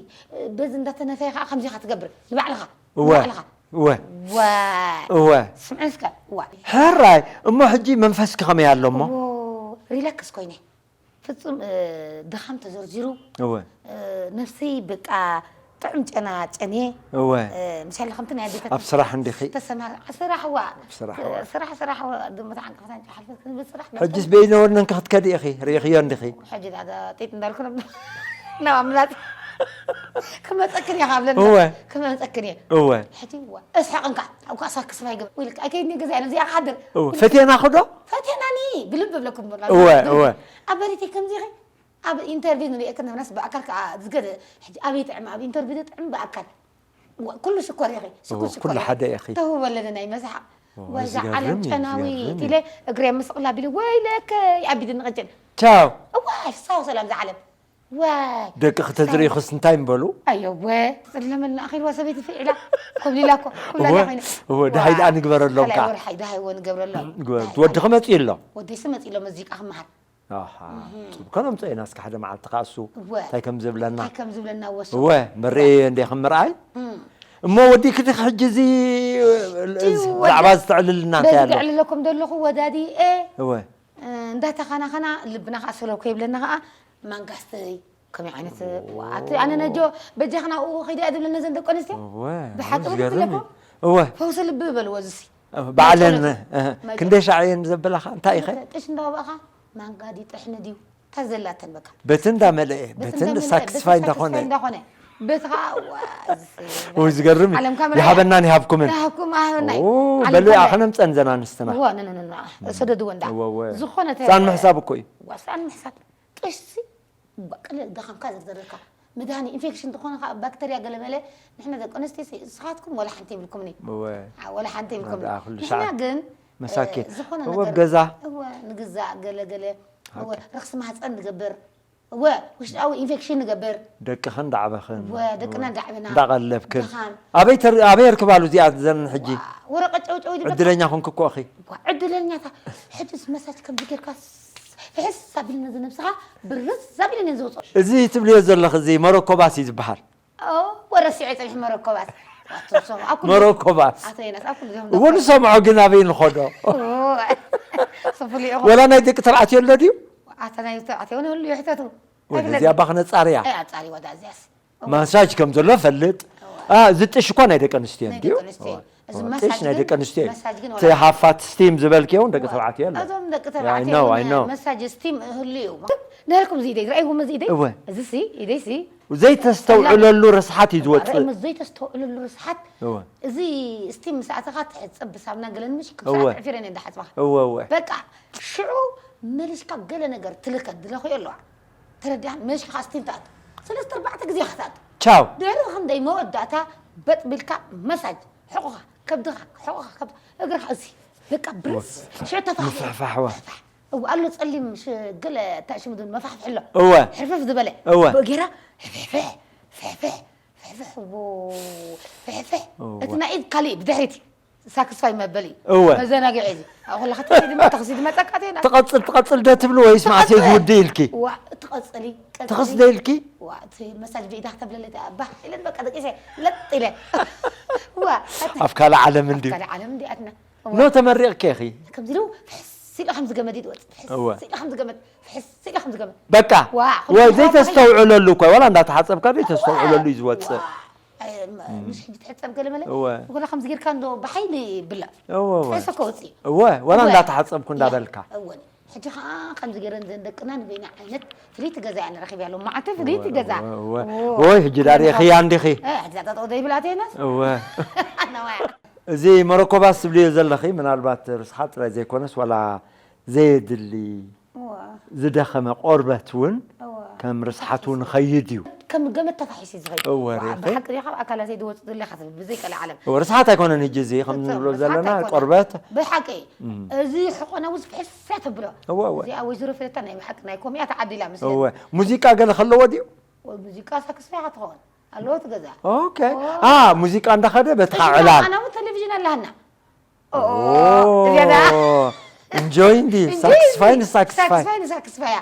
በዚ እንዳተነፈየ ከዓ ከምዚ ኢኻ ትገብር። ንባዕልኻ፣ እወ፣ ንባዕልኻ። እወ፣ ዋ። እወ። ስምዕኒ እስከ፣ ዋ። ሕራይ፣ እሞ ሕጂ መንፈስኪ ከመይ ኣሎ እሞ? ዎ፣ ሪላክስ ኮይነ። ፍጹም፣ እ፣ ድኻም ተዘርዚሩ። እወ። እ፣ ነፍሰይ በቃ ጥዑም ጨና ጨንየ። እወ። እ፣ ምሳሌ ከምቲ ናይ ኣዴታት ኣብ ስራሕ እንዲኺ? ተሰማር-፣ ስራሕ ዋ። ኣብ ስራሕ ዋ። ስራሕ፣ ስራሕ ዋ። ድሞ ተዓንቀፍታ ሓልፈት ክንብል ስራሕ ሕጅስ በይነ ወርነን ክትከዲ ኢኺ፣ ርኢኽዮ እንዲኺ? ሕጂ ዳዳ ጢጥ እንዳልኩ ናብ፣ ናብ ኣምላኽ ክመጸክን እየ ካብለና። እወ። ክመጸክን እየ። እወ። ሕጂ ዋ፣ እስሕቕንካ፣ ኣብ ኳሳ ክስፋ ይገብ-፣ ወይ ልክ፣ ኣይከይድኒ ገዛ እየ፣ ነዚኣ ክሓድር። እወ። ፈቴና ክዶ? ፈቴናኒ፣ ብልብ እብለኩም ብላ። እወ፣ እወ። ኣብ በሪተይ ከምዚ ኢኺ፣ ኣብ ኢንተርቪው ንሪኤክን ነብናስ ብኣካል ከዓ ዝገደ፣ ሕጂ ኣበይ ጥዕም፣ ኣብ ኢንተርቪው ጥዕም ብኣካል። ዋ፣ ኩሉ ሽኮር ኢኺ፣ ሽኩር እወ፣ ሽኮር ኩሉ ኢኺ። ሓደ ኢኺ። ተው በለለና ይመዝሓ። እወ፣ ወዛ ዝገርም ዓለም እዩ፣ ጨናዊ ዝገርም እዩ። ኢለ እግሪ ምስቕላ ቢሉ፣ ወይለከ፣ ኣቢድኒ ቅጭን። ቻው። እዋ፣ ሳው ሰላም ዝዓለም። ዋይ። ደቂ ክተዝርእኹስ እንታይ ምበሉ? ኣየወ፣ ጽለመልና ኣኺልዋ ሰበይቲ ፍዒላ። ኮብሊላ እኮ፣ ኮብላላ እወ፣ ኮይነ። እወ፣ ደሃይ ደኣ ንግበረሎም ካልኣይ ከኣ። ወርሓይ ደሃይ እወ ንገብረሎም። ግበ-፣ ወዲ ክመጽእ ኣሎ። ወደይ ስመጽእ ኣሎ መዚቃ ክመሃር። ኣሃ። ጽቡቅ። ከነምጽኦ ኢና እስከ ሓደ መዓልቲ ከኣ እሱ እወ። እንታይ ከም ዝብለና። እንታይ ከም ዝብለና ወሶ። እወ፣ መርኤ እንደ ከም ምርኣይ። እም። እሞ ወዲክቲ ሕጂ እዚ እቲ ወደ- ዛዕባ ዝተዕልልና እንታይ በዚ ኣሎ? ክዕልለኩም ዘለኹ ወዳዲኤ እወ። እ፣ እንዳተኻናኸና ልብና ከኣ ሰሎ ከይብለና ከኣ ማንጋስተይ ከመይ ዓይነት ዋት ኣነ ነጆ በጃኽና ኡ ኸይዳ እያ ዝብለና ዘን ደቂ ኣንስትዮ እወ። ብሓቂ እውነት ዝገርም ዝለኩም እዩ። እወ። ፈውሲ ልቢ በልዎ ዝሲ ባዕለን መጨረሻ። እህ፣ ክንደይ ሻዕ እየን ዘበላኻ እንታይ ኢኸ? ጥሽ እንዳወባእኻ ማንጋዲ ጥሕኒ ድዩ ተዘላተን በቃ በቲ እንዳመለኤ በቲ በቲ እንዳመለአ፣ በቲ ሳክስፋይ እንዳኾነ ሳክስፋይ እንዳኾነ በቲ ከዓ ዋ፣ እዚ ወይ ዝገርም እዩ። ዓለም ካሜራ እያ። ይሃበናን ይሃብኩምን ይሃብኩም ኣህበናይ ኦ፣ ዓለም በሉ ካሜራ። ኣኸነም ፀንዘና ኣንስትና እዋ ነ ነ ነ ነ ሰደድዎ እንዳ እወ፣ እወ። ዝኾነ ተ- ሳን ምሕሳብ እኮ እዩ ዋሳን ምሕሳብ ጥሽ ሲ በቃ ድኻምካ ዘርዘረካ መድሃኒ ኢንፌክሽን ዝኾነ ከዓ ባክተርያ ገለመለ ንሕና ደቂ ኣንስትዮ ሲ- ንስኻትኩም ወላ ሓንቲ ይብልኩምኒ እወ ኣ፣ ወላ ሓንቲ ይብልኩምኒ ኣዳ፣ ኩሉ ንሕና ሰዓት ግን መሳኪን። እ፣ ዝኾነ እወ፣ ነገር ኣብ ገዛ። እወ ንግዛእ ገለገለ እወ ረኽሲ ማህፀን ንገብር እወ ውሽጣዊ ኢንፌክሽን ንገብር ደቅኽን ዳዕበኽን እወ ደቅና ዳዕበና እንዳቐለብክን ድኻም ኣበይ ተር- ኣበይ ኣርክባሉ እዚኣ ዘን ሕጂ ወረቀ ጨውጨው ይድበካ ዕድለኛ ኾንክ እኮ ኣኺ ዕድለኛታት ሕጅስ መሳጅ ከምዚ ጌርካ ፍሕስ ኣቢልኒ ዝነብስኻ ብርስ ኣቢልኒ ዘውፅኦ እዚ ትብልዮ ዘለኽ እዚ መረኮባስ እዩ ዝበሃል ወረሲዑ ፀኒሑ መረኮባስ መረኮባስ እዎ ንሰምዖ ግን ኣበይ ንኸዶ ስፍልኡ ወላ ናይ ደቂ ተባዕትዮ ኣሎ ድዩ ኣታ ናይ ተባዕትዮ ንህሉ ይሕተቱ ወላ እዚኣ ባኽነ ፃርያ ኣፃሪ ወዳ እዚያስ ማሳጅ ከም ዘሎ ፈልጥ ዝጥሽ እኳ ናይ ደቂ ኣንስትዮ ናይ እንድዩ ደቂ ኣንስትዮ እዩ። እዚ ጥሽ ማሳጅ ናይ ግን- ደቂ ኣንስትዮ እዩ። መሳጅ ግን እቲ ወላ- ሃፋት ስቲም ዝበልክዮ እውን ደቂ ተባዕትዮ ኣሎ እዞም ደቂ Yeah, I know, I know. ተባዕትዮ መሳጅ ስቲም ህሉ እዩ ነርኩም እዚ ኢደይ ዝረኣይዎም እዚ ኢደይ እወ። እዚ ሲ ኢደይ ሲ ዘይተስተውዕለሉ ርስሓት እዩ ዝወፅእ ዘይተስተውዕለሉ ርስሓት እወ። እዚ ስቲም ምስ ኣተኻ ትሕፀብ ብሳብና ገለን ምሽ እወ። ክሳብ ዕፊረን እንዳሓፅባኻ እወ እወ በቃ ሽዑ መሊስካ ገለ ነገር ትልከ ድለኽዮ ኣለዋ ተረዲኣን መሊስካ ከዓ ስቲም ትኣቱ ሰለስተ ኣርባዕተ ግዜ ክትኣቱ ቻው ድሕሪ ክንደይ መወዳእታ በጥ ቢልካ መሳጅ ሕቑኻ ከብድኻ ሕቑኻ ከብድ እግርኻ እዚ በቃ ብርስ ሽዑ ተፋሕ ምፍሕፋሕዋ እው ኣሎ ጸሊም ሽ- ገለ እንታይ ሽሙ ዝብል መፋሕፍሕ ኣሎ እወ ሕርፍፍ ዝበለ እወ። ብኡ ጌራ ፍሕፍሕ ፍሕፍሕ ፍሕፍሕ ዎ ፍሕፍሕ እወ። እቲ ናይ ኢድ ካሊእ ብድሕሪት ሳክስፋይ መበሊ እወ። መዘናግዒ እዚ ኣብ ከለኻ ተኺ ድማ ተኽሲ ዝመፀካ ተና ትቐፅል ትቐፅል ደ ትብሉ ወይስ ማዕሰይ ዝውድእ ኢልኪ ዋ ትቐፅሊ ቀፅሊ። ትኽስ ደ ኢልኪ ዋ እቲ መሳጅ ብኢዳ ክተብለለ ባህ ኢለን በቃ ደቂሰ ለጥ ኢለ ዋ ኣብ ካልእ ዓለም እንድዩ ካልእ ዓለም እንዲኣትና ኖ ተመሪቕኪ ኢኺ ከምዚ ኢሉ ፍሕስ ኢሉ ከምዚ ገመድ ይድወፅ ፍሕስ እወ። ኢሉ ከምዚ ገመድ ፍሕስ ኢሉ ከምዚ ገመድ በቃ ዋ፣ ወይ ኩሉ ዘይተስተውዕለሉ እኮ ዋላ እንዳተሓፀብካ ዘይተስተውዕለሉ እዩ ዝወፅእ ዋ፣ ኣይ፣ ም- ምሽ ሕጂ ትሕፀብ ገለ መለ እወ። ወላ ከምዚ ጌርካ እንዶ ብሓይሊ ብላ እወ እወ ጥዕሰ ከውፅእ እወ ዋላ እወ። እንዳተሓፀብኩ እንዳበልካ እወ ሕጂ ከዓ ከምዚ ገይረን ዘን ደቅና ንበይና ዓይነት ፍልይቲ ገዛ እያ ንረኪብ ያለው መዓልቲ ፍልይቲ ገዛ እወ፣ እወ። ወይ ሕጂ ዳር ኽያ እንዲኺ ሕጂ ዛጣጠው ዘይብላ ተይናስ እወ ነዋያ እዚ መረኮባስ ትብልዮ ዘለኺ ምናልባት ርስሓት ጥራይ ዘይኮነስ ዋላ ዘየድሊ ዝደኸመ ቆርበት እውን ከም ርስሓት እውን ኸይድ እዩ ከም ገመድ ተፋሒሱ ዝኸይድ እወ፣ ሪኢኺ? ብሓቂ ዲኻ ኣብ ኣካላተይ ዝወፅእ ዘለካ ትብል ብዘይ ቀለ ዓለም ርስሓት ኣይኮነን ሕጂ እዚ ከም ንብሎ ዘለና ቆርበት ብሓቂ እዚ ሕቆና ውዝ ፍሕሳ ተብሎ እወ፣ እወ። እዚኣ ወይዘሮ ፍለታ ናይ ብሓቂ ናይ ኮሚያ ተዓዲላ ምስለ እወ ሙዚቃ ገለ ከለዎ ድዩ ሙዚቃ ሳክስፋይ ትኸውን ኣለዎ ትገዛ ኦኬ አ ሙዚቃ እንዳኸደ በትኻ ዕላል ኣናው ቴሌቪዥን ኣለሃና እዚኣ ኢንጆይ እንዲ ሳክስፋይ ንሳክስፋይ ሳክስፋይ ንሳክስፋያ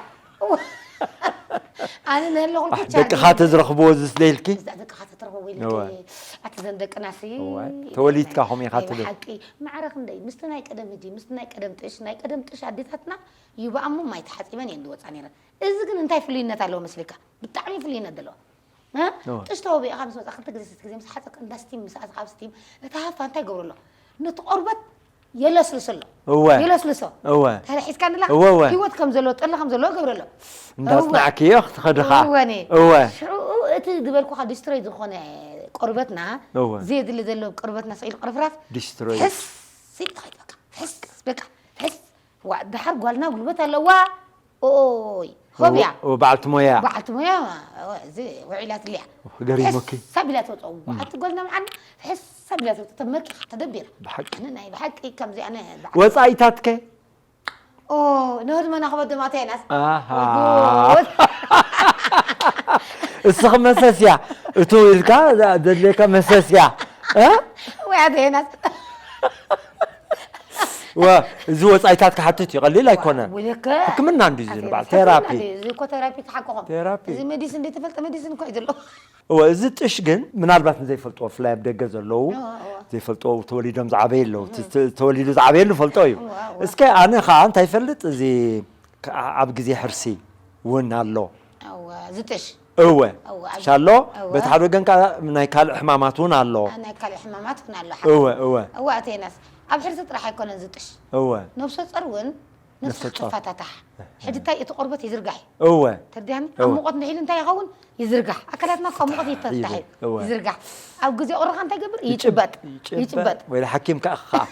ኣነ ነለኹ ደቅኻ ተዝረኽብዎ ዝስለ ኢልኪ ደቅኻ ተትረኽቦ እወ። ኣቲ ዘን ደቅና ሲ እወ፣ ተወሊድካ ከምኡ ኢኻ ትብል። ሓቂ ማዕረ ክንደይ ምስቲ ናይ ቀደም እጂ ምስቲ ናይ ቀደም ጥሽ ናይ ቀደም ጥሽ ኣዴታትና ይብኣሙ ማይ ተሓፂበን እየን ዝወፃ ነይረን እዚ ግን እንታይ ፍልይነት ኣለዎ መስልካ ብጣዕሚ ፍልይነት ዘለዎ እ? እወ። ጥሽ ተወቢእኻ ምስ ወፃ ክልተ ግዜ ስተ ግዜ ምስ ሓፀብካ እንዳ ስቲም ምስ ኣትኻ ኣብ ስቲም እቲ ሃፋ እንታይ ገብረሎ ነቲ ቆርበት የለስልሰሎ እወ የለስልሶ እወ ተለሒዝካ ንላ እወ፣ እወ። ህይወት ከም ዘሎ ጠሊ ከም ዘለዎ ገብረሎ እንዳፅናዕክዮ ክኸድኻ እወኒ እወ ሽዑ እቲ ዝበልኩኻ ዲስትሮይ ዝኾነ ቆርበትና እወ። ዘየድሊ ዘሎ ቆርበትና ስኢል ቅርፍራፍ ዲስትሮይ ሕስ ኢል ትኸይድ በቃ ሕስ በቃ ሕስ ዋ ድሓር ጓልና ጉልበት ኣለዋ ኦይ ሆብያ በዓልቲ ሞያ በዓልቲ ሞያ እዚ ውዒላትልያ ገሪሞኪ ሕሳብ ኢላ ተውፅኦ ኣቲ ጓልና መዓል ሕሳብ ኢላ ተውፅኦ ተመኪኻ ተደቢራ ብሓቂ ኣነ ናይ ብሓቂ ከምዚ ኣነ በዓል ወፃኢታትከ ኦ ነህድመና ክበደማተይናስ ኣሃ። እስኺ መሰስያ እቱ ኢልካ ዘድልየካ መሰስያ እ? ወይ ኣተይናስ ወ እዚ ወጻኢታት ክሓትት እዩ፣ ቀሊል ኣይኮነን። ወይለከ ሕክምና እንዲ እዚ ኣዜ ንባል ሕክምና ቴራፒ እንዲ፣ እዚ እኮ ቴራፒ ክሓቅኹም ቴራፒ እዚ ሜዲሲን እንዲ ተፈልጠ ሜዲሲን እኮ እዩ ዘሎ። እወ እዚ ጥሽ ግን ምናልባት ንዘይፈልጥዎ ብፍላይ ኣብ ደገ ዘለዉ እወ፣ እወ። ዘይፈልጥዎ ተወሊዶም ዝዓበየ ኣለዉ። እቲ ተ- ተወሊዱ ዝዓበየሉ ፈልጦ እዩ። እወ፣ እወ። እስከ ኣነ ከዓ እንታይ ይፈልጥ እዚ ከ- ኣብ ግዜ ሕርሲ እውን ኣሎ። እወ ዝጥሽ እወ እወ፣ ኣብ- ሻሎ እወ። በቲ ሓደ ወገን ከዓ ናይ ካልእ ሕማማት እውን ኣሎ። ናይ ካልእ ሕማማት እውን ኣሎ። እወ እወ እወ ኣተይናስ ኣብ ሕርሲ ጥራሕ ኣይኮነን ዝጥሽ። እወ ነብሰ ጾር እውን ነብሲ ነብሰ ጾር። ክትፈታታሕ። ሕጂ እንታይ እቲ ቆርበት ይዝርጋሕ እዩ። እወ ተርዲያኒ ኣብ እወ። ሙቐት ንሒሉ እንታይ ይኸውን? ይዝርጋሕ። ኣካላትና ካብ ሙቐት ይፈታሕ ይብል፣ እወ። ይዝርጋሕ። ኣብ ግዜ ቁርኻ እንታይ ገብር? ይጭበጥ። ይጭበጥ። ወይ ሓኪም ከዓ ከዓ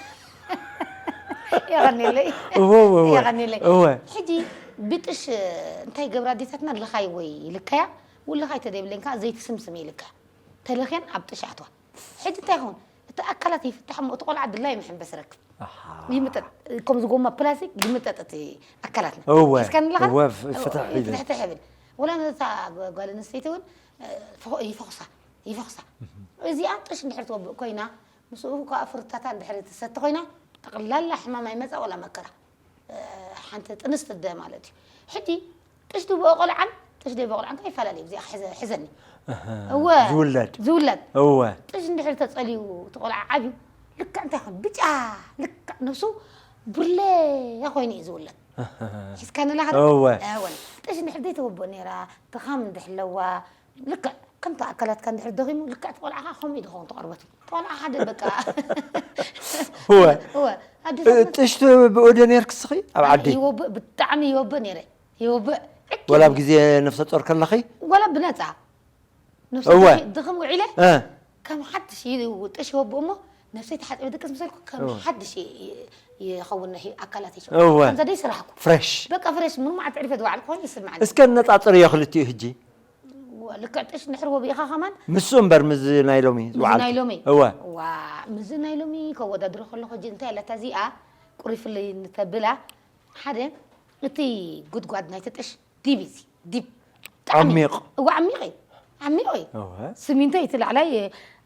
የቐኒለይ። እወ እወ እወ የቐኒለይ። እወ ሕጂ ብጥሽ እንታይ ገብራ ኣዴታትና ልኻይ ወይ ይልከያ ውልኻይ ተደይብለን ከዓ ዘይቲ ስምስም ይልከያ ተለኽየን ኣብ ጥሽ ኣትዋ። ሕጂ እንታይ ይኸውን? እቲ ኣካላት ይፍታሕ እሞ እቲ ቆልዓ ድላይ መሐንበስ ረክብ ኣሃ። ይምጠጥ። ከምዚ ጎማ ፕላስቲክ ይምጠጥ እቲ ኣካላትና እወ፣ ሒዝካ ንለኻ እወ፣ ፍ- ፍትሕ ይብል። ፍትሕ ይብል። ወላ ነታ ጓ- ጓል ኣንስተይቲ እውን እ፣ ፈኹ- ይፈኹሳ ይፈኹሳ እዚኣ ጥሽ እንድሕር ትወብእ ኮይና ምስኡ ከዓ ፍርታታ እንድሕር ትሰቲ ኮይና ጠቕላላ ሕማም ኣይመፃ ወላ መከራ እ፣ ሓንቲ ጥንስ ትደ ማለት እዩ። ሕጂ ጥሽ ድበኦ ቆልዓን ጥሽ ደይበኦ ቆልዓን ከዓ ይፈላለዩ። እዚኣ ሕዘ- ሕዘኒ እወ ዝውለድ ዝውለድ እወ ጥሽ እንድሕር ተፀልዩ እቲ ቆልዓ ዓብዩ ልክዕ እንታይ ይኾን ብጫ ልክዕ ነብሱ ብርለ ኮይኑ እዩ ዝውለድ። ሒዝካ ንላኻ እወ እወ ጥሽ እንድሕር ዘይተወብኦ ነይራ ድኻም እንድሕለዋ ልክዕ ከምቲ ኣካላትካ እንድሕር ደኺሙ ልክዕ እቲ ቆልዓ ከዓ ከምኡ እዩ ዝኸውን ተቐርበቱ ቆልዓ ሓደ በቃ እወ እወ ኣዴታትና ጥሽ ትብእዶ ነርክ ስኺ ኣብ ዓዲ ይወብእ ብጣዕሚ ይወብእ ነይረ ይወብእ ዕኪ ወላ ኣብ ግዜ ነፍሰ ጦር ከለኺ ወላ ብነፃ ነብሰ እወ። ድኽም ውዒለ እ፣ ከም ሓድሽ ይውጥሽ ይወብእ እሞ ነብሰይ ተሓፂበ ድቅስ ምሰልኩ ከም ሓድሽ ይ- ይ- ይኸውን ሒ- ኣካላት ይሽ እወ። ከምዛ ደይ ስራሕኩ ፍሬሽ በቃ ፍሬሽ ምንም ዓት ዕሪፈ ዝዋዕልኩ ኮይኑ ይስምዓኒ እስከ ነፃፅርዮ ክልቲኡ ሕጂ ልክዕ ጥሽ ንድሕር ወቢእኻ ከማን ምስ እምበር ምስ ናይ ሎሚ ምዚ ዝወዓልኩ ናይ ሎሚ እወ ዋ ምዚ ናይ ሎሚ ከወዳድሮ ከለኹ ሕጂ እንታይ ኣለታ እዚኣ ቁሪፍለይ እንተብላ ሓደ እቲ ጉድጓድ ናይ ተጠሽ ዲብ እዚ ዲብ ብጣዕሚ ዓሚቕ። እዋ ዓሚቕ እዩ ዓሚቕ እዩ እወ ስሚንቶ እዩ እቲ ላዕላይ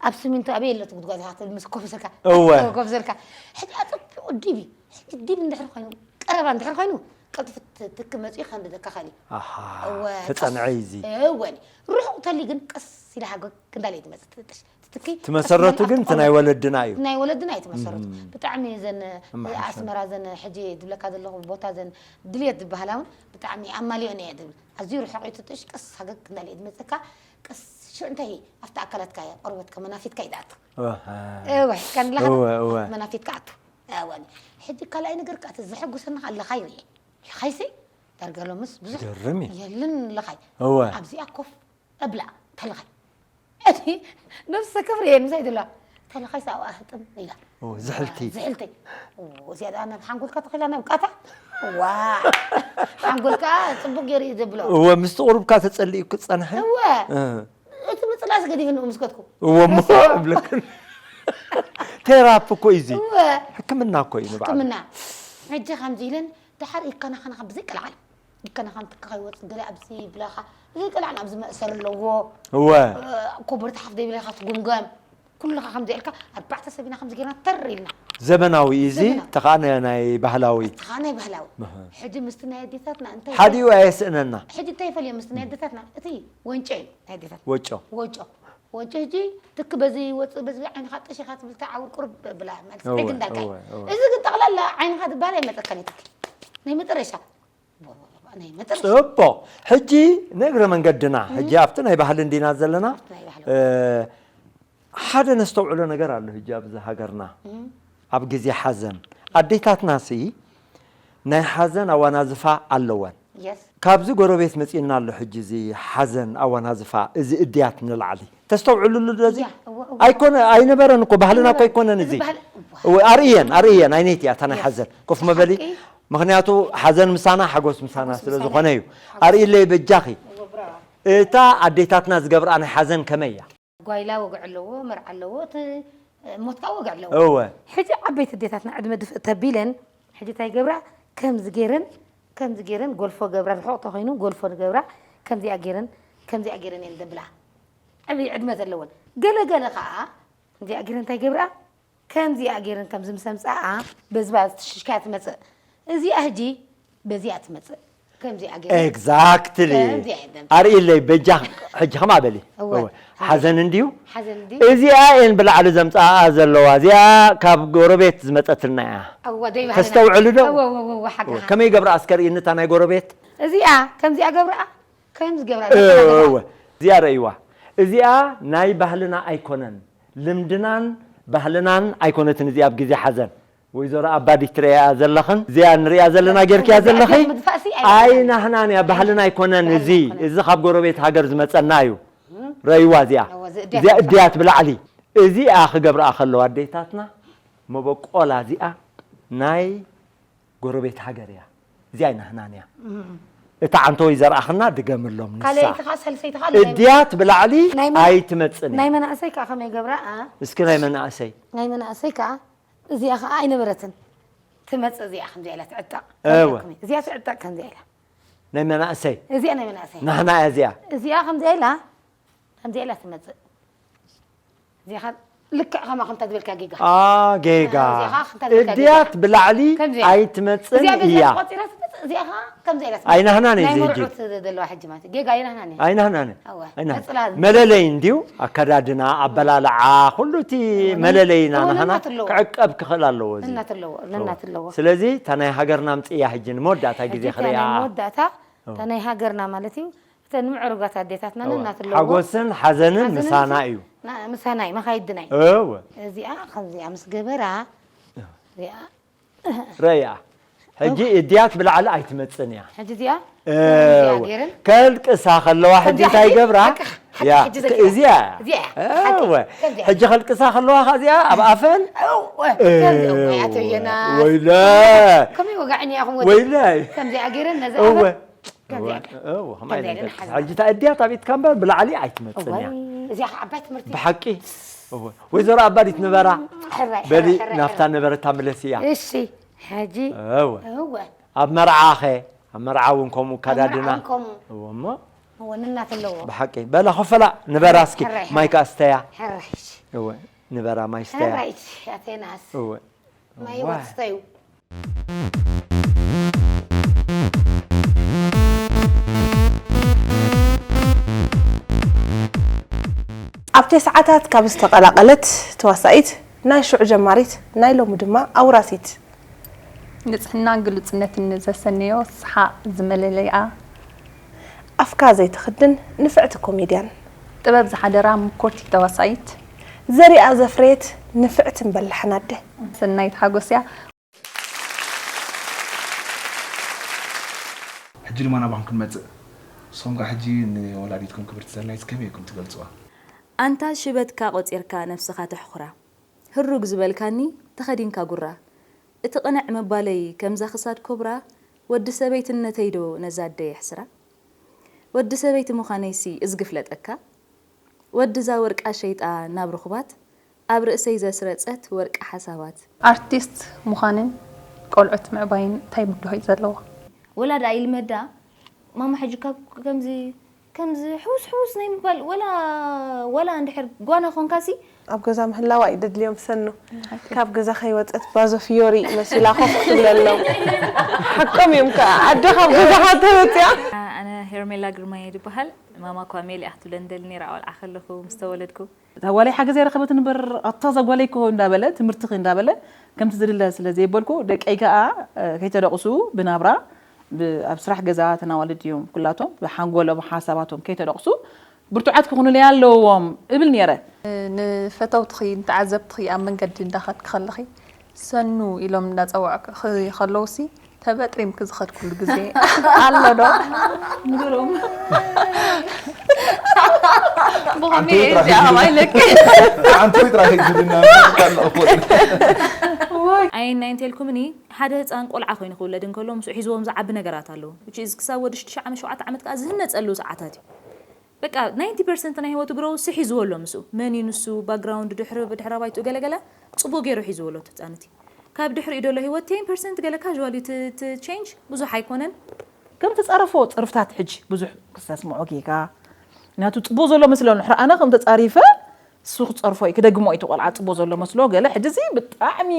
ኣብ ስሚንቶ ኣበይ የለት ጉድጓድ ኢኻ ትብል ምስ ኮፍ ዘልካ እወ። ኮፍ ዘልካ ሕጂ ኣፀቢቑ ዲብ እዩ ሕጂ ዲብ እንድሕር ኮይኑ ቀረባ እንድሕር ኮይኑ ቀልጥፍ ትክ መፅኡ ከንድደካ ኸእል እዩ ኣሃ እወ፣ ተፀንዐ ቀስ- እዚ እወ ርሑቕ ተሊ ግን ቀስ ኢላ ሃገግ እንዳለ ትመፅእ ትጥሽ ትትኪ ትመሰረቱ ግን እቲ ናይ ወለድና እዩ ናይ ወለድና እዩ ትመሰረቱ ብጣዕሚ ዘን እመሓሸ። ኣስመራ ዘን ሕጂ ዝብለካ ዘለኹ ቦታ ዘን ድልየት ዝበሃላ እውን ብጣዕሚ ኣማሊኦን እየ ዝብል ኣዝዩ ርሑቕ እዩ ትጥሽ ቀስ ሃገግ እንዳለ ትመፅካ ቀስ ሽዑ እንታይ ኣብቲ ኣካላትካ እያ ቆርበትካ መናፊትካ እዩ ዝኣቱ ኣሃ። እወ ከንላኻ እወ፣ እወ። መናፊትካ ኣቱ እወ ሕጂ ካልኣይ ነገር ከኣ እቲ ዘሐጉሰና ከኣ ለኻይ ርኤ ለኻይሲ ዳርጋ ሎምስ ብዙሕ ይገርም እዩ የልን ለኻይ እወ ኣብዚኣ ኮፍ እብላ ተለኻይ እቲ ነብሰ ክብሪ እየ ምሳይ ዘለዋ ተለኻይ ሰብኣ ህጥም ኢላ እወ፣ ዝሕልቲ ዝሕልቲ እዚኣ ደኣ ናብ ሓንጎልካ ተኺላ ናብ ቃታ ዋ ሓንጎልካ ፅቡቅ ገይሩ እዩ ዘብሎ እወ ምስቲ ቁሩብካ ተፀሊኡ ክፀንሐ እወ እ። እቲ ምፅላስ ገዲፍንኡ ምስከትኩ እወ እሞ እብለክን ቴራፕ እኮ እዩ እዚ እወ ሕክምና እኮ እዩ ንባዕሉ ሕክምና ሕጂ ከምዚ ኢለን ድሓር ይከናኸናኻ ብዘይቀልዓል ይከናኸን ትካ ከይወፅእ ገለ ኣብዚ ይብላኻ ብዘይቀልዓል ኣብዚ መእሰር ኣለዎ እወ ኮቦርቲ ሓፍ ዘይብለኻ ትጉምገም ኩልኻ ከምዚ ኢልካ ኣርባዕተ ሰብ ኢና ከምዚ ጌርና ተር ኢልና ዘመናዊ እዩ እዚ ዘመናዊ። ተኻነ ናይ ባህላዊ ተኻ ናይ ባህላዊ ሕጂ ምስቲ ናይ ኣዴታትና እንታይ ሓዲኡ ኣየስእነና ሕጂ እንታይ ይፈልዮ ምስቲ ናይ ኣዴታትና እቲ ወንጨ እዩ ናይ ኣዴታት ወጮ ወጮ ወንጨ ሕጂ ትክ በዚ ወፅእ በዚ ዓይንኻ ጠሺኻ ትብል ተዓውር ቁርብ ብላ ማለት እወ፣ ዕግ እንዳልካ እዩ። እወ፣ እወ። እዚ ግን ጠቕላላ ዓይንኻ ዝበሃል ኣይመፀካን እዩ ትክ ናይ መጠረሻ ናይ መጠረሻ ፅቡቕ ሕጂ ንእግረ መንገድና ሕጂ ኣብቲ ናይ ባህሊ እንዲና ዘለና ናይ ባህሊ እ፣ ሓደ ነስተውዕሎ ነገር ኣሎ ሕጂ ኣብዚ ሃገርና ኣብ ግዜ ሓዘን ኣዴታትና ሲ ናይ ሓዘን ኣዋናዝፋ ኣለወን የስ ካብዚ ጎረቤት መፂእና ኣሎ ሕጂ እዚ ሓዘን ኣዋናዝፋ እዚ እድያት ንላዕሊ ተስተውዕልሉ ዶ እዚ ያ፣ እወ፣ እወ። ኣይኮነ ኣይነበረን እኮ ባህልና እኮ ኣይኮነን እዚ ባህል- እዋ። እወ፣ ኣርእየን ኣርእየን ኣይነይቲ እያ እታ ናይ Yes። ሓዘን ኮፍ መበሊ ሓቂ። ምክንያቱ ሓዘን ምሳና ሓጎስ ምሳና ሓጎስ ስለ ምሳና። ዝኾነ እዩ ኣርእለይ በጃኺ እታ ኣዴታትና ዝገብርኣ ናይ ሓዘን ከመይ እያ ጓይላ ወግዕ ኣለዎ መርዓ ኣለዎ እቲ ሞትካ ወግዕ ኣለዎ እወ ሕጂ ዓበይቲ ኣዴታትና ዕድመ ድፍእ ተቢለን ሕጂ እንታይ ገብራ ከምዚ ገይረን ከምዚ ገይረን ጎልፎ ገብራ ርሑቕ ተኮይኑ ጎልፎ ንገብራ ከምዚኣ ገይረን ከምዚኣ ገይረን እየን ዘብላ ዕብይ ዕድመ ዘለወን ገለ ገለ ከዓ ከምዚኣ ገይረን እንታይ ገብራ ከምዚኣ ገይረን ከምዚ ምስ ኣምፅኣ በዚ ባዚ ትሽሽካ ትመፅእ። እዚኣ ሕጂ በዚኣ ትመፅእ። ከምዚኣ ገይረን exactly ከምዚኣ እየን ዘምፅኣ። ኣርእለይ በጃ ሕጂ ከማ በሊ እወ። እወ። ሓዘን እንድዩ ሓዘን እንዲ እዚኣ እየን ብላዕሊ ዘምፅኣ ዘለዋ እዚኣ ካብ ጎረቤት ዝመፀትና እያ እወ ደይ ተስተውዕሉ ዶ እወ እወ እወ ሓቅኻ። ከመይ ገብራ ኣስከርእኒ እታ ናይ ጎረቤት እዚኣ ከምዚኣ ገብርኣ ከምዚ ገብራ እወ እዚኣ ረእይዋ እዚኣ ናይ ባህልና ኣይኮነን ልምድናን ባህልናን ኣይኮነትን እዚኣ ኣብ ግዜ ሓዘን ወይዘሮ ኣባዲት ትርእያ ዘለኽን እዚኣ ንርእያ ዘለና ጌርክያ ዘለኺ ምድፋእሲ ኣይናህናን እያ ባህልና ኣይኮነን እዚ እዚ ካብ ጎረቤት ሃገር ዝመፀና እዩ ረእይዋ እዚኣ እወ፣ እዚ እዚኣ እድያት ብላዕሊ እዚኣ ክገብርኣ ከለዋ ኣዴታትና መበቆላ እዚኣ ናይ ጎረቤት ሃገር እያ እዚኣ ኣይናህናን እያ እታ ዓንተወይ ዘርኣኽና ድገምሎም ንሳ ካልኣይቲ ኻ ሰልሰይቲ ኻ እድያት ብላዕሊ ናይ መን- ኣይትመፅን እያ ናይ መናእሰይ ከዓ ከመይ ገብራ ኣ? እስኪ ናይ መናእሰይ ናይ መናእሰይ ከዓ እዚኣ ከዓ ኣይነበረትን ትመፅእ እዚኣ ከምዚኣ ኢላ ትዕጠቕ እወ። እዚኣ ትዕጠቕ ከምዚኣ ኢላ ናይ መናእሰይ እዚኣ ናይ መናእሰይ ናህና እያ እዚኣ እዚኣ ከምዚኣ ኢላ ከምዚኣ ኢላ ትመፅእ እዚኣ ኸ ልክዕ ከማ ከምታ ዝበልካ ጌጋ ጌጋ እዚኣ ከምታ ዝበልካ ጌጋ። እድያት ብላዕሊ ከምዚኣ። ኣይትመፅን እዚኣ በዚኣ እያ ተቆፂራ ትመፅእ እዚኣ ከዓ ከምዚኣ ኢላ ትመፅእ ኣይናህናን እዩ ናይ እዚ መርዑት ሕጂ ዘለዋ ሕጂ ማለት ጌጋ ኣይናህናን እያ ኣይናህናን እወ ኣይናህናን ቀፅላ መለለይ እንድዩ ኣከዳድና ኣበላልዓ ኩሉ እቲ መለለይና እወ፣ ናህና ነናት ኣለዎ። ክዕቀብ ክኽእል ኣለዎ እዚ ነናት ኣለዎ ነናት ኣለዎ ስለዚ እታ ናይ ሃገርና ምፅእያ ሕጂ ንመወዳእታ ግዜ ሕጂ እታ ክርእያ ናይ መወዳእታ እታ ናይ ሃገርና ማለት እዩ እተን ምዕሩጋት ኣዴታትና ነናት ኣለዎ ሓጎስን ሓዘንን ሓዘንን ምሳና እዩ ና- ምሳና እዩ መኻይድና እዩ እወ እዚኣ ከምዚኣ ምስ ገበራ እዚኣ ረያ ሕጂ እድያት ብላዕሊ ኣይትመፅን እያ ሕጂ እዚኣ እወ። ገይረን ከልቅሳ ከለዋ ሕጂ ከምዚኣ እንታይ ሕጂ ይገብራ ሓቂ- ሓቂ ያ ሕጂ ዘኪራ። እዚያ እዚኣ እወ። ከምዚኣ። ሕጂ ከልቅሳ ከለዋ ከ እዚኣ ኣብ ኣፈን እወ፣ ከምዚኣ እወ፣ ኣቶ ዮናስ። ወይለ ከመይ ወጋዕኛ ኢኹም ወዲ? ወይለ ከምዚኣ ገይረን ነዚ እወ ኣፈን ከምዚኣ ገይረን። እወ። ከምዚኣ ገይረን ሓዝና። ሕጂ እታ እድያት ኣብ ኢድካ እምበር ብላዕሊ ኣይትመፅን እያ እዋይ፣ እዚኣ ከዓ ዓባይ ትምህርቲ። ብሓቂ እወ። ወይዘሮ ኣባዲት ነበራ ሕራይ፣ በሊ ሕራይ፣ ሕራይ፣ ናብታ ሕራይ። ነበረ ታምለስ እያ እሺ፣ ሕጂ እወ እወ፣ ኣብ መርዓኸ ኣብ መርዓ እውን ከምኡ ኣከዳድና መርዓ እውን ከምኡ። እወ እሞ እወ፣ ንናት ኣለዎ። ብሓቂ በላ ኮፈላ ንበራ እስኪ ሕራይ፣ ሕራይ። ማይ ከኣ ስተያ ሕራይ፣ እሺ። እወ ንበራ ማይ ስተያ ሕራይ፣ እሺ፣ ኣቶ ዮናስ። እወ ማይ ዋይ። ወስተዩ። ኣብ ተስዓታት ካብ ዝተቐላቐለት ተዋሳኢት ናይ ሽዑ ጀማሪት ናይ ሎሚ ድማ ኣውራሲት ንጽህናን ግሉጽነትን ዘሰነዮ ሰሓቕ ዝመለለይኣ ኣፍካ ዘይትኽድን ንፍዕቲ ኮሜድያን ጥበብ ዝሓደራ ምኩርቲ ተዋሳኢት ዘሪኣ ዘፍረየት ንፍዕትን በላሕን ኣደ ሰናይት ሓጎስያ ሕጂ ድማ ናባኹም ክንመጽእ ሶምጋ ሕጂ ንወላዲትኩም ክብርቲ ሰናይት ከመይ ኢኩም ትገልጽዋ ኣንታ ሽበትካ ቆጺርካ ነብስኻ ተሕኹራ ህሩግ ዝበልካኒ ተኸዲንካ ጉራ እቲ ቅንዕ ምባለይ ከምዛ ክሳድ ኮብራ ወዲ ሰበይትነተይ ዶ ነዛ ኣደ የሕስራ ወዲ ሰበይቲ ምዃነይሲ እዝጊ ፍለጠካ ወድዛ ወርቃ ሸይጣ ናብ ርኹባት ኣብ ርእሰይ ዘስረጸት ወርቂ ሓሳባት። ኣርቲስት ምዃንን ቆልዑት ምዕባይን እንታይ ብድሆ እዩ ዘለዎ? ወላ ደኣ ይልመዳ ማማ ሕጂ ካብ ከምዚ ከምዚ ሕውስ ሕውስ ናይ ምባል ወላ ወላ እንድሕር ጓና ኾንካሲ ኣብ ገዛ ምህላዋ እዩ ደድልዮም ሰኑ ካብ ገዛ ከይወፀት ባዞ ፍዮሪ መሲላ ኮፍ ትብለሎም ሓቆም እዮም ከዓ ኣደ ካብ ገዛ ካብ ተወፅያ ኣነ ሄርሜላ ግርማየ ዝበሃል ማማ እኳ ሜሊ ኣኽትብለኒ ደሊ ነይራ ቆልዓ ከለኹ ምስ ተወለድኩ እታ ጓለይ ሓገዝ ኣይረኸበትን እምበር ኣታ እዛ ጓለይ እኮ እንዳበለ ትምህርትኺ እንዳበለ ከምቲ ዝድለ ስለ ዘይበልኩ ደቀይ ከዓ ከይተደቕሱ ብናብራ ኣብ ስራሕ ገዛ ተናዋልድ እዮም ኩላቶም ብሓንጎሎም ሓሳባቶም ከይተደቕሱ ብርቱዓት ክኹኑለይ ኣለዎም እብል ነይረ። ንፈተውትኺ ንተዓዘብትኺ ኣብ መንገዲ እንዳኸድኪ ከለኺ ሰኑ ኢሎም እንዳፀዋዕኩኺ ከለውሲ ተበጥሪምኪ ዝኸድኩሉ ግዜ ኣሎ ዶ? ንገሮም። ብኸመይ እየ እዚኣ ከማይ ለቂ? ሓንቲ ጥራሕ ይግድና ካልእ ኣይናይ እንተልኩምኒ ሓደ ህፃን ቆልዓ ኮይኑ ክውለድ እንከሎ ምስኡ ሒዝዎም ዝዓቢ ነገራት ኣለዉ which is ክሳብ ወዲ ሽዱሽተ ዓመት ሸውዓተ ዓመት ከዓ ዝህነፀሉ ሰዓታት እዩ በቃ ናይንቲ ፐርሰንት ናይ ህይወቱ ግሮውስ ሒዝዎ ኣሎ ምስኡ መን እዩ ንሱ ባክግራውንድ ድሕሪ ድሕረ ባይትኡ ገለገለ ፅቡቅ ገይሩ ሒዝዎ ኣሎ እቲ ህፃን እቲ ካብ ድሕሪኡ ደሎ ህይወት ቴን ፐርሰንት ገለ ካዥዋል እዩ እቲ ቼንጅ ብዙሕ ኣይኮነን ከም ተፃረፎ ፅርፍታት ሕጂ ብዙሕ ክሰስምዖ ጌጋ ምክንያቱ ፅቡቅ ዘሎ መስለኒ ሕረ ኣነ ከም ተፃሪፈ እሱ ክጸርፎ እዩ፣ ክደግሞ እዩ፣ እቲ ቆልዓ ጽቡቕ ዘሎ መስሎ ገለ። ሕጂ እዚ ብጣዕሚ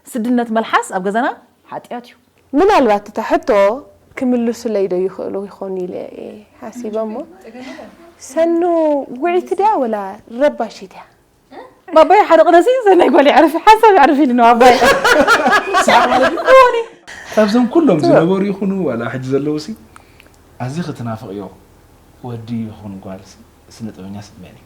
ስድነት መልሓስ ኣብ ገዛና ሓጢኣት እዩ። ምናልባት እታ ሕቶ ክምልሱለይ ዶ ይኽእሉ ይኾኑ ኢለ እየ ሓሲበ እሞ፣ ሰኑ ውዕይቲ ድያ ወላ ረባሺት እያ? ባባይ ሓደ ቅነሲ ሰናይ ጓል የዕርፍ ሓሳብ የዕርፍ ኢሉ ነው ኣባይ። ሳዕ ማለት እዩ። እወኒ። ካብዞም ኩሎም ዝነበሩ ይኹኑ ዋላ ሕጂ ዘለዉ ሲ ኣዝኺ ትናፍቕዮ ወዲ ይኹን ጓል ሲ ስነ ጥበበኛ ሲ መን እዩ?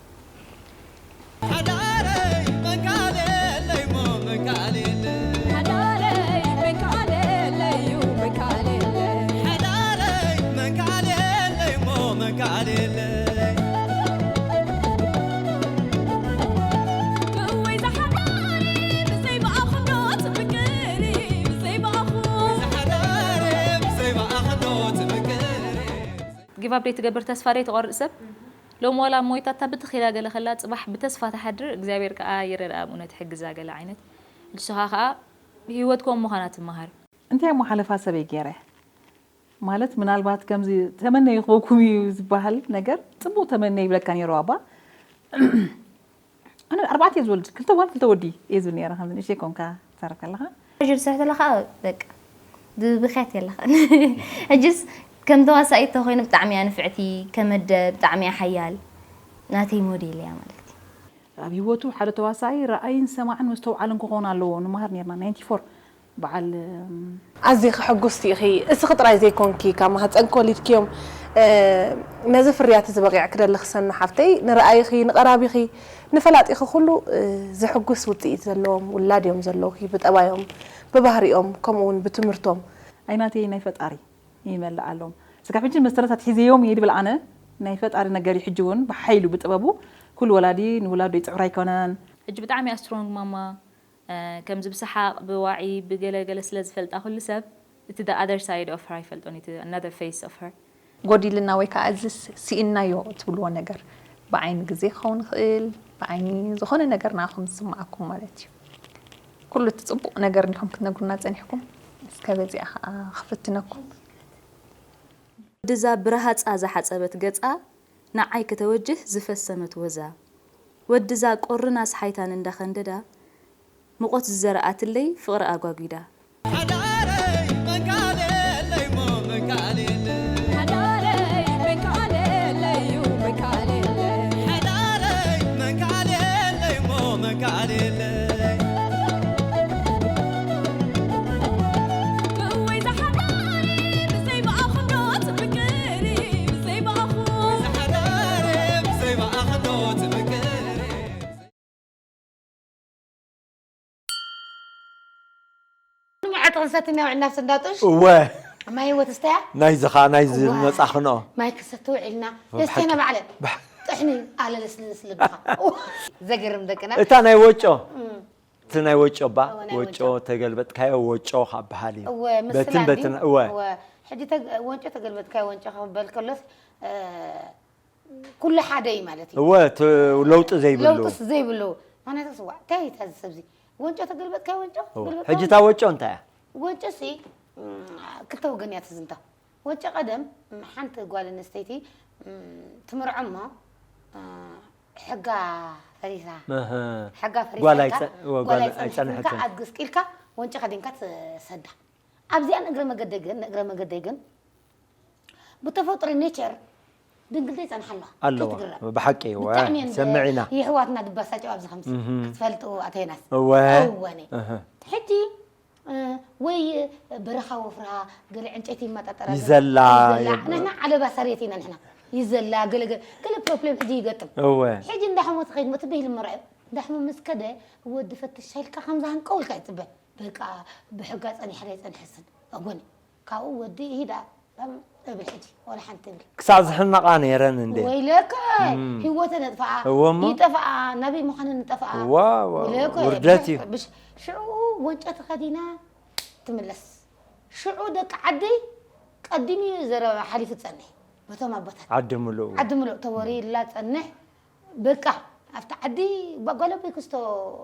ጊቭ ኣፕ ደይ ትገብር ተስፋ ደይ ትቆርጥ ሰብ ሎም ዋላ ሞይታ እታ ብትኽ ኢላ ገለ ከላ ፅባሕ ብተስፋ ትሓድር እግዚኣብሔር ከዓ ይረድኣ ብእውነት ይሕግዛ ገለ ዓይነት ንስኻ ከዓ ብህይወት ከምኡ ምዃና ትመሃር። እንታይ እሞ ሓለፋ ሰበይ ገይረ ማለት ምናልባት ከምዚ ተመነዩ ክበኩም እዩ ዝበሃል ነገር ፅቡቅ ተመነ ይብለካ ነይሩ ኣባ ኣነ ኣርባዕተ እየ ዝወልድ ክልተ ጓል ክልተ ወዲ እየ ዝብል ነይረ ከምዚ ንእሽተይ ኮንካ ትዛረብ ከለካ ሕጂ ዝስሕት ኣለካ በቃ ብብክያት የለኻን ሕጅስ ከም ተዋሳኢት ተኮይኑ ብጣዕሚ እያ ንፍዕቲ ከመደ ብጣዕሚ እያ ሓያል ናተይ ሞዴል እያ ማለት እዩ ኣብ ህይወቱ ሓደ ተዋሳኢ ረኣይን ሰማዕን መስተውዓልን ክኾን ኣለዎ ንመሃር ነርና ናይንቲ ፎር በዓል ኣዚኺ ሕጉስቲ ኢኺ እስኺ ጥራይ ዘይኮንኪ ካብ ማህፀንኪ ወሊድክዮም ነዚ ፍርያት እዚ በቒዕኪ ደለኺ ሰኑ ሓፍተይ ንረኣይኺ ንቐራቢኺ ንፈላጢኺ ኩሉ ዘሕጉስ ውፅኢት ዘለዎም ውላድ እዮም ዘለውኺ ብጠባዮም ብባህሪኦም ከምኡ እውን ብትምህርቶም። ኣይ ናተይ ናይ ፈጣሪ ይመልኣሎም ስጋብ ሕጂ መስተረታት ሒዘዮም እየ ድብል ኣነ ናይ ፈጣሪ ነገር እዩ ሕጂ እውን ብሓይሉ ብጥበቡ ኩሉ ወላዲ ንውላዱ ይፅዕሮ ኣይኮነን። ሕጂ ብጣዕሚ እያ strong ማማ ከምዚ ብሰሓቕ ብዋዒ ብገለ ገለ ስለ ዝፈልጣ ኩሉ ሰብ እቲ the other side of her ኣይፈልጦን እቲ another face of her ጎዲልና ወይ ከዓ እዚ ስኢንናዮ እትብልዎ ነገር ብዓይኒ ግዜ ክኸውን ይኽእል ብዓይኒ ዝኾነ ነገር ንዓኹም ዝስምዓኩም ማለት እዩ ኩሉ እቲ ፅቡቕ ነገር እንዲኹም ክትነግሩና ፀኒሕኩም እስከ በዚኣ ከዓ ክፍትነኩም ድዛ ብረሃፃ ዝሓፀበት ገፃ ንዓይ ከተወጅህ ዝፈሰመት ወዛ ወድዛ ቆርናስ ሓይታን እንዳኸንደዳ ሙቐት ዝዘረኣትለይ ፍቕሪ ኣጓጒዳ። ንመዓልቲ ክንሰቲ ኢና ውዒልና ኣብ ሰንዳጡሽ እወ ማይ ህይወት ስተያ ናይዚ ኸዓ ናይዚ እወ። ዝመፃ ክንኦ ማይ ክሰቲ ውዒልና የስተና ባዕለን ጥሕኒ ኣለለስልስ ልብኻ ዘገርም ደቅና እታ ናይ ወጮ እቲ ናይ ወጮ ባ እወ፣ ናይ ወጮ ወጮ። ተገልበጥካዮ ወጮ ካብ በሃል እዩ እወ ምስላ በትን እንዲ በትን እወ እወ ሕጂ ተግ- ወንጮ ተገልበጥካዮ ወንጮ ክበል ከሎስ እ፣ ኩሉ ሓደ እዩ ማለት እዩ እወ እቲ ለውጢ ዘይብሉ ለውጥስ ዘይብሉ ምክንያቱ ስዋ እንታይ እዩ ታዚ ሰብዚ ወንጮ ተገልበጥካዮ ወንጮ እወ ገልበጥካዮ ሕጂ እታ ወንጮ። ወጮ እንታይ እያ እወ ወንጮ ሲ ም፣ ክልተ ወገን እያ ትዝንታ ወንጮ ቀደም ም፣ ሓንቲ ጓል ኣንስተይቲ ም፣ ትምርዖ እሞ እ፣ ሕጋ ፈሪሳ እህ። ሕጋ ፈሪሳ ጓል ኢልካ ኣይጸ- እወ፣ ጓል ጓል ኣይጸንሕትን ኣይጸንሕትን። ኢልካ ኣግስቂልካ ወንጭ ከዲንካ ትሰዳ ኣብዚኣ ንእግረ መገደይ ግን ንእግረ መገደይ ግን ብተፈጥሮ ኔቸር ድንግልተይ ጸንሓ ኣለዋ ኣለዋ ከይትግረም። ብሓቂ እወ ብጣዕሚ እየን ሰምዒና የሕዋትና ድባሳጨው ኣብዚ ከምዚ ክትፈልጡ ኣተይናስ እወ እወኒ እህ። ሕጂ ወይ በረኻ ወፍራ ገለ ዕንጨይቲ ይመጣጠራ ይዘላ ንሕና ዓለባ ሰሬት ኢና ንሕና ይዘላ ገለ ገለ ገለ ፕሮብሌም ሕጂ ይገጥም እወ ሕጂ እንዳሕሞ ትኸይድ መትበ ኢሉ መርኣዩ እንዳሕሞ ምስ ከደ ወዲ ፈትሻ ኢልካ ከምዛ ሃንቀው ኢልካ ይፅበ በቃ ብሕጋ ፀኒሐ ዶ ይፀንሐስን ኣጎኒ ካብኡ ወዲ ይሂዳ እብል ሕጂ ወላ ሓንቲ እብል ክሳዕ ዝሕነቓ ነይረን እንዴ ወይለከ ህይወተን ኣጥፍኣ እወ እሞ ይጠፍኣ ናበይ ምዃነን ንጠፍኣ እዋ እዋ፣ ወይለከ ውርደት እዩ። ብሽ- ሽዑ ወንጨ ተኸዲና ትምለስ ሽዑ ደቂ ዓደይ ቀዲሙ እዩ ዘረባ ሓሊፉ ትጸንሕ በቶም ኣቦታት ዓዲ ምሉእ ዓዲ ምሉእ ተወሪላ ትጸንሕ በቃ ኣብቲ ዓዲ ጓለበይ ክስቶ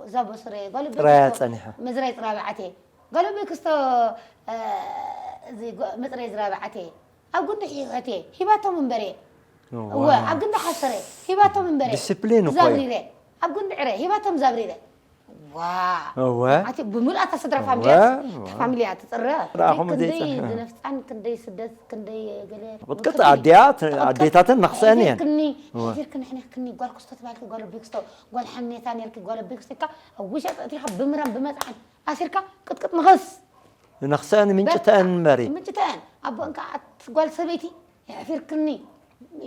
እዛ በስረ ጓለበይ ጥራያ ክስቶ ጸኒሓ። መዝራይ ጽራብዓቴ ጓለበይ ክስቶ እ፣ እዚ ጓ- መጽረይ ዝራብዓቴ ኣብ ጉንዲ ሕይወቴ ሂባቶም እምበሬ እወ ኣብ ግንዲ ሓሰረ ሂባቶም እምበሬ ዲስፕሊን እኮ እዩ። ዛግሪረ ኣብ ጉንዲ ዕረ ሂባቶም ዛብሪረ። ዋ እወ ኣቲ ብምልኣታ ስድራ እወ፣ ፋሚልያስ እወ። ፋሚልያ ትፅረ ራእኹም ክንደይ ዘይፀ- ዝነፍፃን ክንደይ ስደት ክንደይ ገለ ቅጥቅጥ ኣዲያ ኣዴታተን ነኽሰአን እየን ክኒ እወ። ሒርክኒ ሕነክኒ ጓል ክስቶ ተባልኪ ጓል ቢክስቶ ጓል ሓኔታ ነርኪ ጓል ቢክስቶ እካ ኣብ ውሸጥ እቲኻ ብምራን ብመፅዓን ኣሲርካ ቅጥቅጥ ንኸስ ነኽሰአን ምንጭተአን እምበሪ ምጭተአን ኣቦ እንካ ኣት ጓል ሰበይቲ የሕፊርክኒ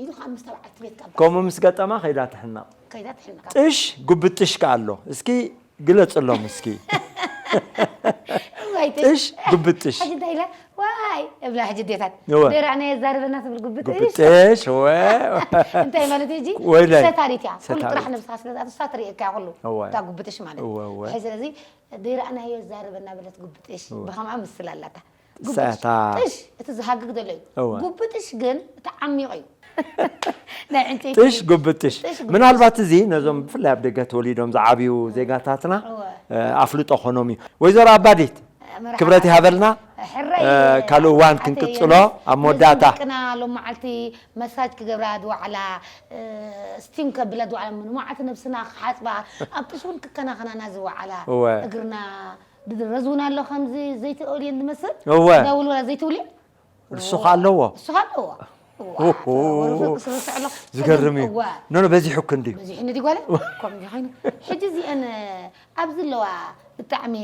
ኢሉ ካብ ምስ ተባዓልቲ ቤት ካብ ከምኡ ምስ ገጠማ ከይዳ ትሕነቕ ከይዳ ትሕነቕ ጥሽ ጉብጥሽ ከ ኣሎ እስኪ ግለፅሎም እስኪ ዋይ ጥሽ ጉብጥሽ ሕጂ እንታይ ኢለ ዋይ እብላ ሕጂ ዴታት እወ። ደራዕና የዛርበና ትብል ጉብጥሽ ጉብጥሽ ወ እንታይ ማለት እዩ ሕጂ ወይለይ። ሰታሪት እያ ኩሉ ሰታሪት። ጥራሕ ነብስኻ ስለ ዝኣቱ ሳትሪ እካ ኩሉ እወ። እታ ጉብጥሽ ማለት እወ፣ እወ። ሕዚ ስለዚ ደራዕና የዛርበና በለት ጉብጥሽ ብኸምኣ ምስል ኣላታ ሰታ ጥሽ እቲ ዝሃግግ ዘሎ እዩ እወ። ጉብጥሽ ግን እቲ ዓሚቕ እዩ ናይ ዕንጨይቲ ጥሽ ጉብጥሽ ጥሽ ጉብጥሽ። ምናልባት እዚ ነዞም ብፍላይ ኣብ ደገ ተወሊዶም ዝዓብዩ ዜጋታትና እወ። እ፣ ኣፍልጦ ኾኖም እዩ ወይዘሮ ኣባዲት መርሓባ። ክብረት ይሃበልና ሕራይ እ፣ ካልእ እዋን ክንቅፅሎ ኣብ መወዳእታ ቅና ሎም መዓልቲ መሳጅ ክገብራ ዝወዓላ እ፣ ስቲም ከብላ ዝወዓላ ንመዓልቲ ነብስና ክሓፅባ ኣብ ጥሽ እውን ክከናኸናና ዝወዓላ እወ። እግርና ድድረዝ እውን ኣሎ ከምዚ ዘይትእልየን ዝመስል እወ። ዳውል ወላ ዘይትውልዮ እርሱ ከ ኣለዎ እሱ ኣለዎ ኦሆ። ዝገርም እዩ እዋ ኖኖ በዚሑ ክንድዩ በዚሑ ነዲ ጓለ ከምዚ ኮይኑ ሕጂ እዚአን ኣብዚ ኣለዋ ብጣዕሚ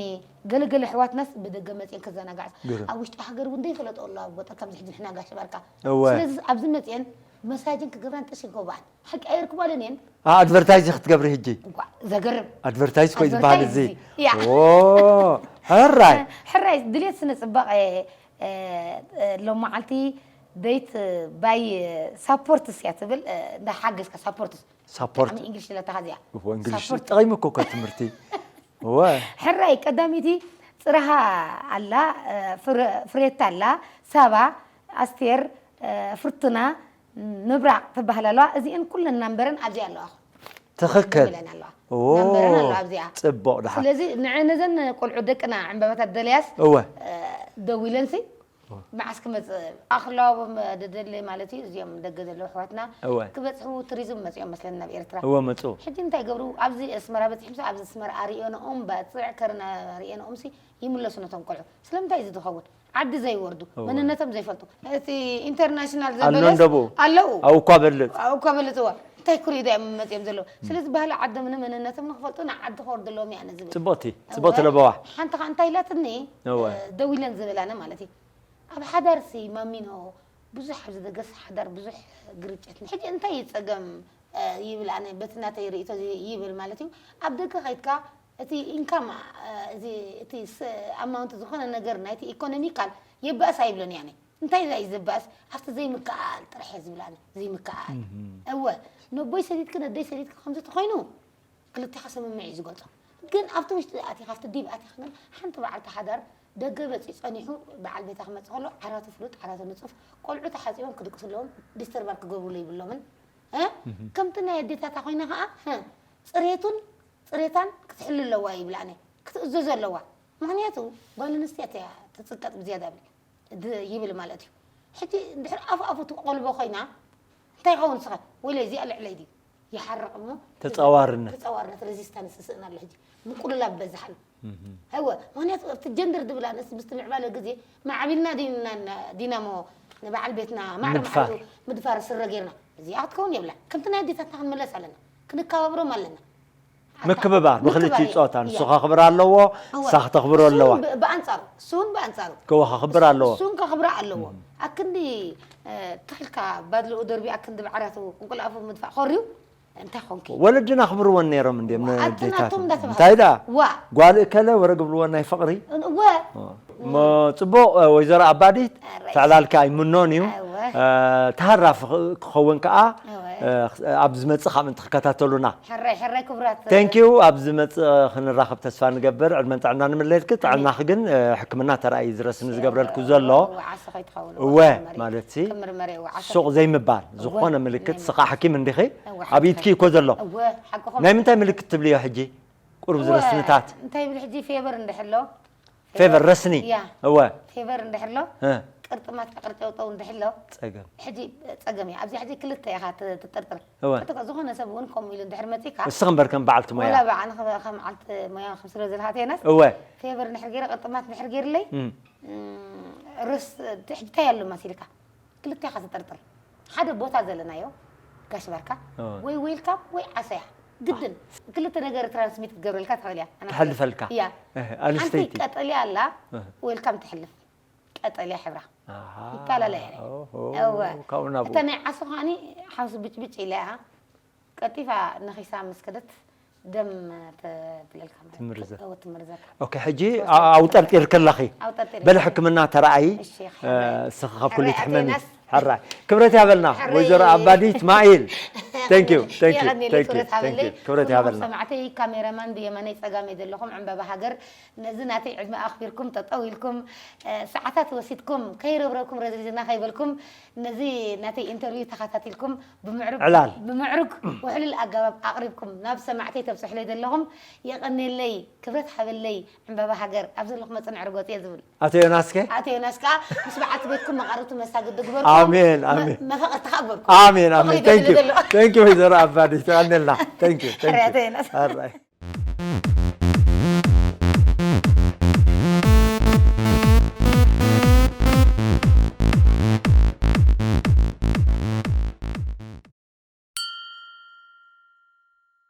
ገለገለ ኣሕዋትናስ ብደገ መፅየን ክዘናጋዕ ግርም። ኣብ ውሽጢ ሃገር እውን ዘይፈለጦ ኣሎ ኣብ ገጠር ከምዚ ሕጂ ንሕና ጋሽ ባርካ እወ። ስለዚ ኣብዚ መፅየን መሳጅን ክገብራን ጥሽ ይገብኣን ሓቂ ኣየርክባለን እየን ኣድቨርታይዝ ክትገብሪ ሕጂ እኳ ዘገርም ኣድቨርታይዝ ኮይ ዝበሃል እዚ ኣድቨርታይዝ፣ ያ። ኦ፣ ሕራይ ሕራይ ድሌት ስነ ፅባቐ እ፣ እ፣ ሎም መዓልቲ ደይት ባይ ሳፖርትስ እያ ትብል እ፣ እንዳ ሓገዝካ ሳፖርትስ ሳፖርት ብጣዕሚ እንግሊሽ ለታኻ እዚኣ እኮ እንግሊሽ ሳፖርት ጠቒሙ እኮ ከ ትምህርቲ እወ ሕራይ ቀዳሚቲ ፅራሃ ኣላ እ፣ ፍረ- ፍሬታ ኣላ ሳባ ኣስቴር እ፣ ፍርቱና ምብራቕ ትበሃል ኣለዋ እዚአን ኩለን ናምበረን ኣብዚኣ ኣለዋ ትኽክል ብለን ኣለዋ ኦ፣ ናምበረን ኣለዋ ኣብዚኣ ፅቡቕ ድሓ ስለዚ ንዐ ነዘን ቆልዑ ደቅና ዕምበባታት ደልያስ እወ እ፣ ደዊለንሲ መዓስ ክመፅእ ኣኽላዎም ደደሊ ማለት እዩ እዚኦም ደገ ዘለዉ ኣሕዋትና እወ ክበፅሑ ቱሪዝም መፅኦም መስለኒ ናብ ኤርትራ እወ መፁ ሕጂ እንታይ ገብሩ ኣብዚ ኣስመራ በፂሕምሲ ኣብዚ ኣስመራ ኣርእዮንኦም ባፅዕ ከርና ኣርእዮንኦምሲ ይምለሱ ነቶም ቆልዑ ስለምንታይ እዚ ዝኸውን ዓዲ ዘይወርዱ እወ። መንነቶም ዘይፈልጡ እቲ ኢንተርናሽናል ኣሎ ዘበለስ እንደቡ ኣለዉ ኣብ እኳ በልፅ ኣብ እኳ በልፅዋ እንታይ ኩሪ ዳ እዮም መፅኦም ዘለዉ ስለዚ ባህሊ ዓዶምን መንነቶም ንክፈልጡ ንዓዲ ክወርድሎም እያ ነዚ ዝብል ፅቡቕቲ ፅቡቕቲ ለበዋ ሓንቲ ከዓ እንታይ ኢላትኒ እወ ደዊለን ዝብላነ ማለት እዩ ኣብ ሓዳርሲ ማሚኖ ብዙሕ ኣብዚ ደገስ ሓዳር ብዙሕ ግርጨት ሕጂ እንታይ እዩ ፀገም ይብል ኣነ በቲ ናተይ ርእቶ ይብል ማለት እዩ ኣብ ደገ ከይድካ እቲ ኢንካም እዚ እቲ ኣማውንት ዝኾነ ነገር ናይቲ ኢኮኖሚካል የባእስ ኣይብሎን ያነ እንታይ ዛ እዩ ዘባእስ ኣብቲ ዘይምከኣል ጥራሕ እየ ዝብል ኣነ ዘይምከኣል እወ ነቦይ ሰዲድኪ ነደይ ሰዲድኪ ከምዚ ተኾይኑ ክልቴኻ ስምምዕ እዩ ዝገልጾ ግን ኣብቲ ውሽጢ ኣቲኻ ኣብቲ ዲብ ኣቲኻ ግን ሓንቲ በዓልቲ ሓዳር ደገ መፂኡ ፀኒሑ በዓል ቤታ ክመፅእ ከሎ ዓራቱ ፍሉጥ ዓራቱ ንፁፍ ቆልዑ ተሓፂቦም ክድቅሱ ኣለዎም ዲስተርባር ክገብሩሉ ይብሎምን እ? ከምቲ ናይ ኣዴታታ ኮይና ከዓ እ፣ ፅሬቱን ፅሬታን ክትሕሉ ኣለዋ ይብል ኣነ ክትእዘዞ ኣለዋ ምክንያቱ ጓል ኣንስትያት እያ ትፅቀጥ ብዝያዳ ብል ድ- ይብል ማለት እዩ ሕጂ እንድሕር ኣፍ ኣፉ ትቆልቦ ኮይና እንታይ ይኸውን ስኸ ወለ እዚኣ ልዕለይ ድዩ ይሓርቕ እሞ ተፃዋርነት ተፃዋርነት ሬዚስታንስ ስእን ኣሎ ሕጂ ምቁልላብ በዝሓሉ እወ ምክንያቱ ኣብቲ ጀንደር ድብል ኣነስ ምስቲ ምዕባለ ግዜ ማዕቢልና ዲና ዲናሞ ንበዓል ቤትና ማዕረ ምድፋር። ምድፋር ስረ ጌርና እዚኣ ክትከውን የብላ ከምቲ ናይ ኣዴታትና ክንምለስ ኣለና ክንከባብሮም ኣለና ምክብባር ብክልቲ ምክብባር እዩ። ፆታ እያ። ንሱ ከኽብር ኣለዎ እወ። እሳ ክተኽብሮ ኣለዋ እሱን ብ- ብኣንፃሩ እሱን ብኣንፃሩ ከዋ ከኽብር ኣለዎ እሱን ከኽብራ ኣለዎ ኣክንዲ ትኽልካ ባድልኡ ደርቢ ኣክንዲ ብዓራቱ ቁንቁልኣፉ ምድፋእ ኮርዩ እንታይ ኮንኪ ወለድና ክብርወን ነይሮም እንዲም ኣቲ ናቶም እንዳተባሃሉ። እንታይ ዳ ዋ ጓል እከለ ወረ ግብርዎ ናይ ፍቕሪ እወ እሞ ፅቡቕ ወይዘሮ ኣባዲት ኣረ። ተዕላልካ ኣይምኖን እዩ እወ። ተሃራፊ ክኸውን ከዓ እወ። ኣብ ዝመፅእ ካብ እንትክከታተሉና ሕራይ ሕራይ ክቡራት ቴንኪዩ ኣብ ዝመፅእ ክንራኸብ ተስፋ ንገብር ዕድመን ጥዕና ንምለልክ ጥዕናኺ ግን ሕክምና ተራእዩ ዝረስኒ ዝገብረልኩ ዘሎ ወዓሰ ከይትኸውን እወ ማለት ሲ ክምርመር እየ ወዓሰ ሱቕ ዘይምባል ዝኾነ ምልክት ስኻ ሓኪም እንዲኺ እወ፣ ኣብ ኢድኪ እኮ ዘሎ እወ ሓቅኹም ናይ ምንታይ ምልክት ትብልዮ ሕጂ ቁሩብ ዝረስንታት እንታይ ይብል ሕጂ ፌቨር እንድሕሎ ፌቨር ረስኒ ያ። እወ ፌቨር እንድሕሎ እ፣ ቅርጥማት ዕቕር ጨውጠው እንድሕሎ ጸገም ሕጂ ጸገም እዩ። ኣብዚ ሕጂ ክልተ ኢኻ ት- ትጥርጥር። እወ። እቲ ዝኾነ ሰብ እውን ከምኡ ኢሉ እንድሕር መፂካ ንስኺ እምበር ከም በዓልቲ ሞያ ወላ ብዓ ንኸ- ከም ዓልቲ ሞያ ከም ስለ ዘለካ ተየናስ እወ ፌቨር እንድሕር ገይረ ቅርጥማት እንድሕር ገይርለይ እም፣ ርስ እንታይ ኣሎ መሲልካ ክልተ ኢኻ ትጥርጥር። ሓደ ቦታ ዘለናዮ ጋሽ በርካ እወ። ወይ ዌልካም ወይ ዓሶያ ግድን ክልተ ነገር ትራንስሚት ክትገብረልካ ትኽእል እያ። ኣና- ትሓልፈልካ እያ እህ፣ ሓንቲ ኣንስተይቲ ቀጠልያ ኣላ እህ፣ ዌልካም ትሕልፍ ቀጠልያ ሕብራ ኣሃ፣ ይፈላለ እየ። ኦሆ፣ እወ ካብኡ ናብኡ እታ ናይ ዓሶ ከዓኒ ሓውሲ ብጭብጭ ኢላ እያ ቀጢፋ ነኺሳ ምስ ከደት ደም ትብለልካ ማለት ትምርዘ። እወ ትምርዘካ ኦኬ ሕጂ ኣውጠርጢር ከለኺ ኣውጠርጢር በለ ሕክምና ተረኣይ እሺ፣ ሕራይ። ስኻ ኩሉ ሕራይ ትሕመኒ ኣቴናስ። ሕራይ ክብረት ያበልና ሕራይ። ወይዘሮ ኣባዲ እስማኤል thank you thank you የቐንየለይ thank you ክብረት thank you ሃበለይ። ክብረት ኩልኹም ያበልና ሰማዕተይ ካሜራማን ብየማነይ ጸጋመይ ዘለኹም ዕምበባ ሃገር ነዚ ናተይ ዕድመ ኣኽቢርኩም ጠጠው ኢልኩም እ፣ ሰዓታት ወሲድኩም ከይረብረብኩም ረዝሪዝና ከይበልኩም ነዚ ናተይ ኢንተርቪው ተኸታቲልኩም ብምዕሩግ ዕላል። ብምዕሩግ ውሕሉል ኣገባብ ኣቕሪብኩም ናብ ሰማዕተይ ተብፅሕለይ ዘለኹም የቐንየለይ ክብረት ሃበለይ ዕምበባ ሃገር ኣብ ዘለኹም መፅንዕሪ ጎፅ እየ ዝብል ኣቶ ዮናስከ ኣቶ ዮናስ ከዓ ምስ በዓልቲ ቤትኩም መቓርብቲ መሳግዲ ግበርኩም ኣሜን፣ መ- ኣሜን። መፈቐርቲ ከዓ ግበርኩም ኣሜን ኣሜን ተኸይደ thank you ዘሎ። thank you ወይዘሮ ኣባዲ ተቐንልና thank you thank ሕራይ ኣቶ you ዮናስ። ሕራይ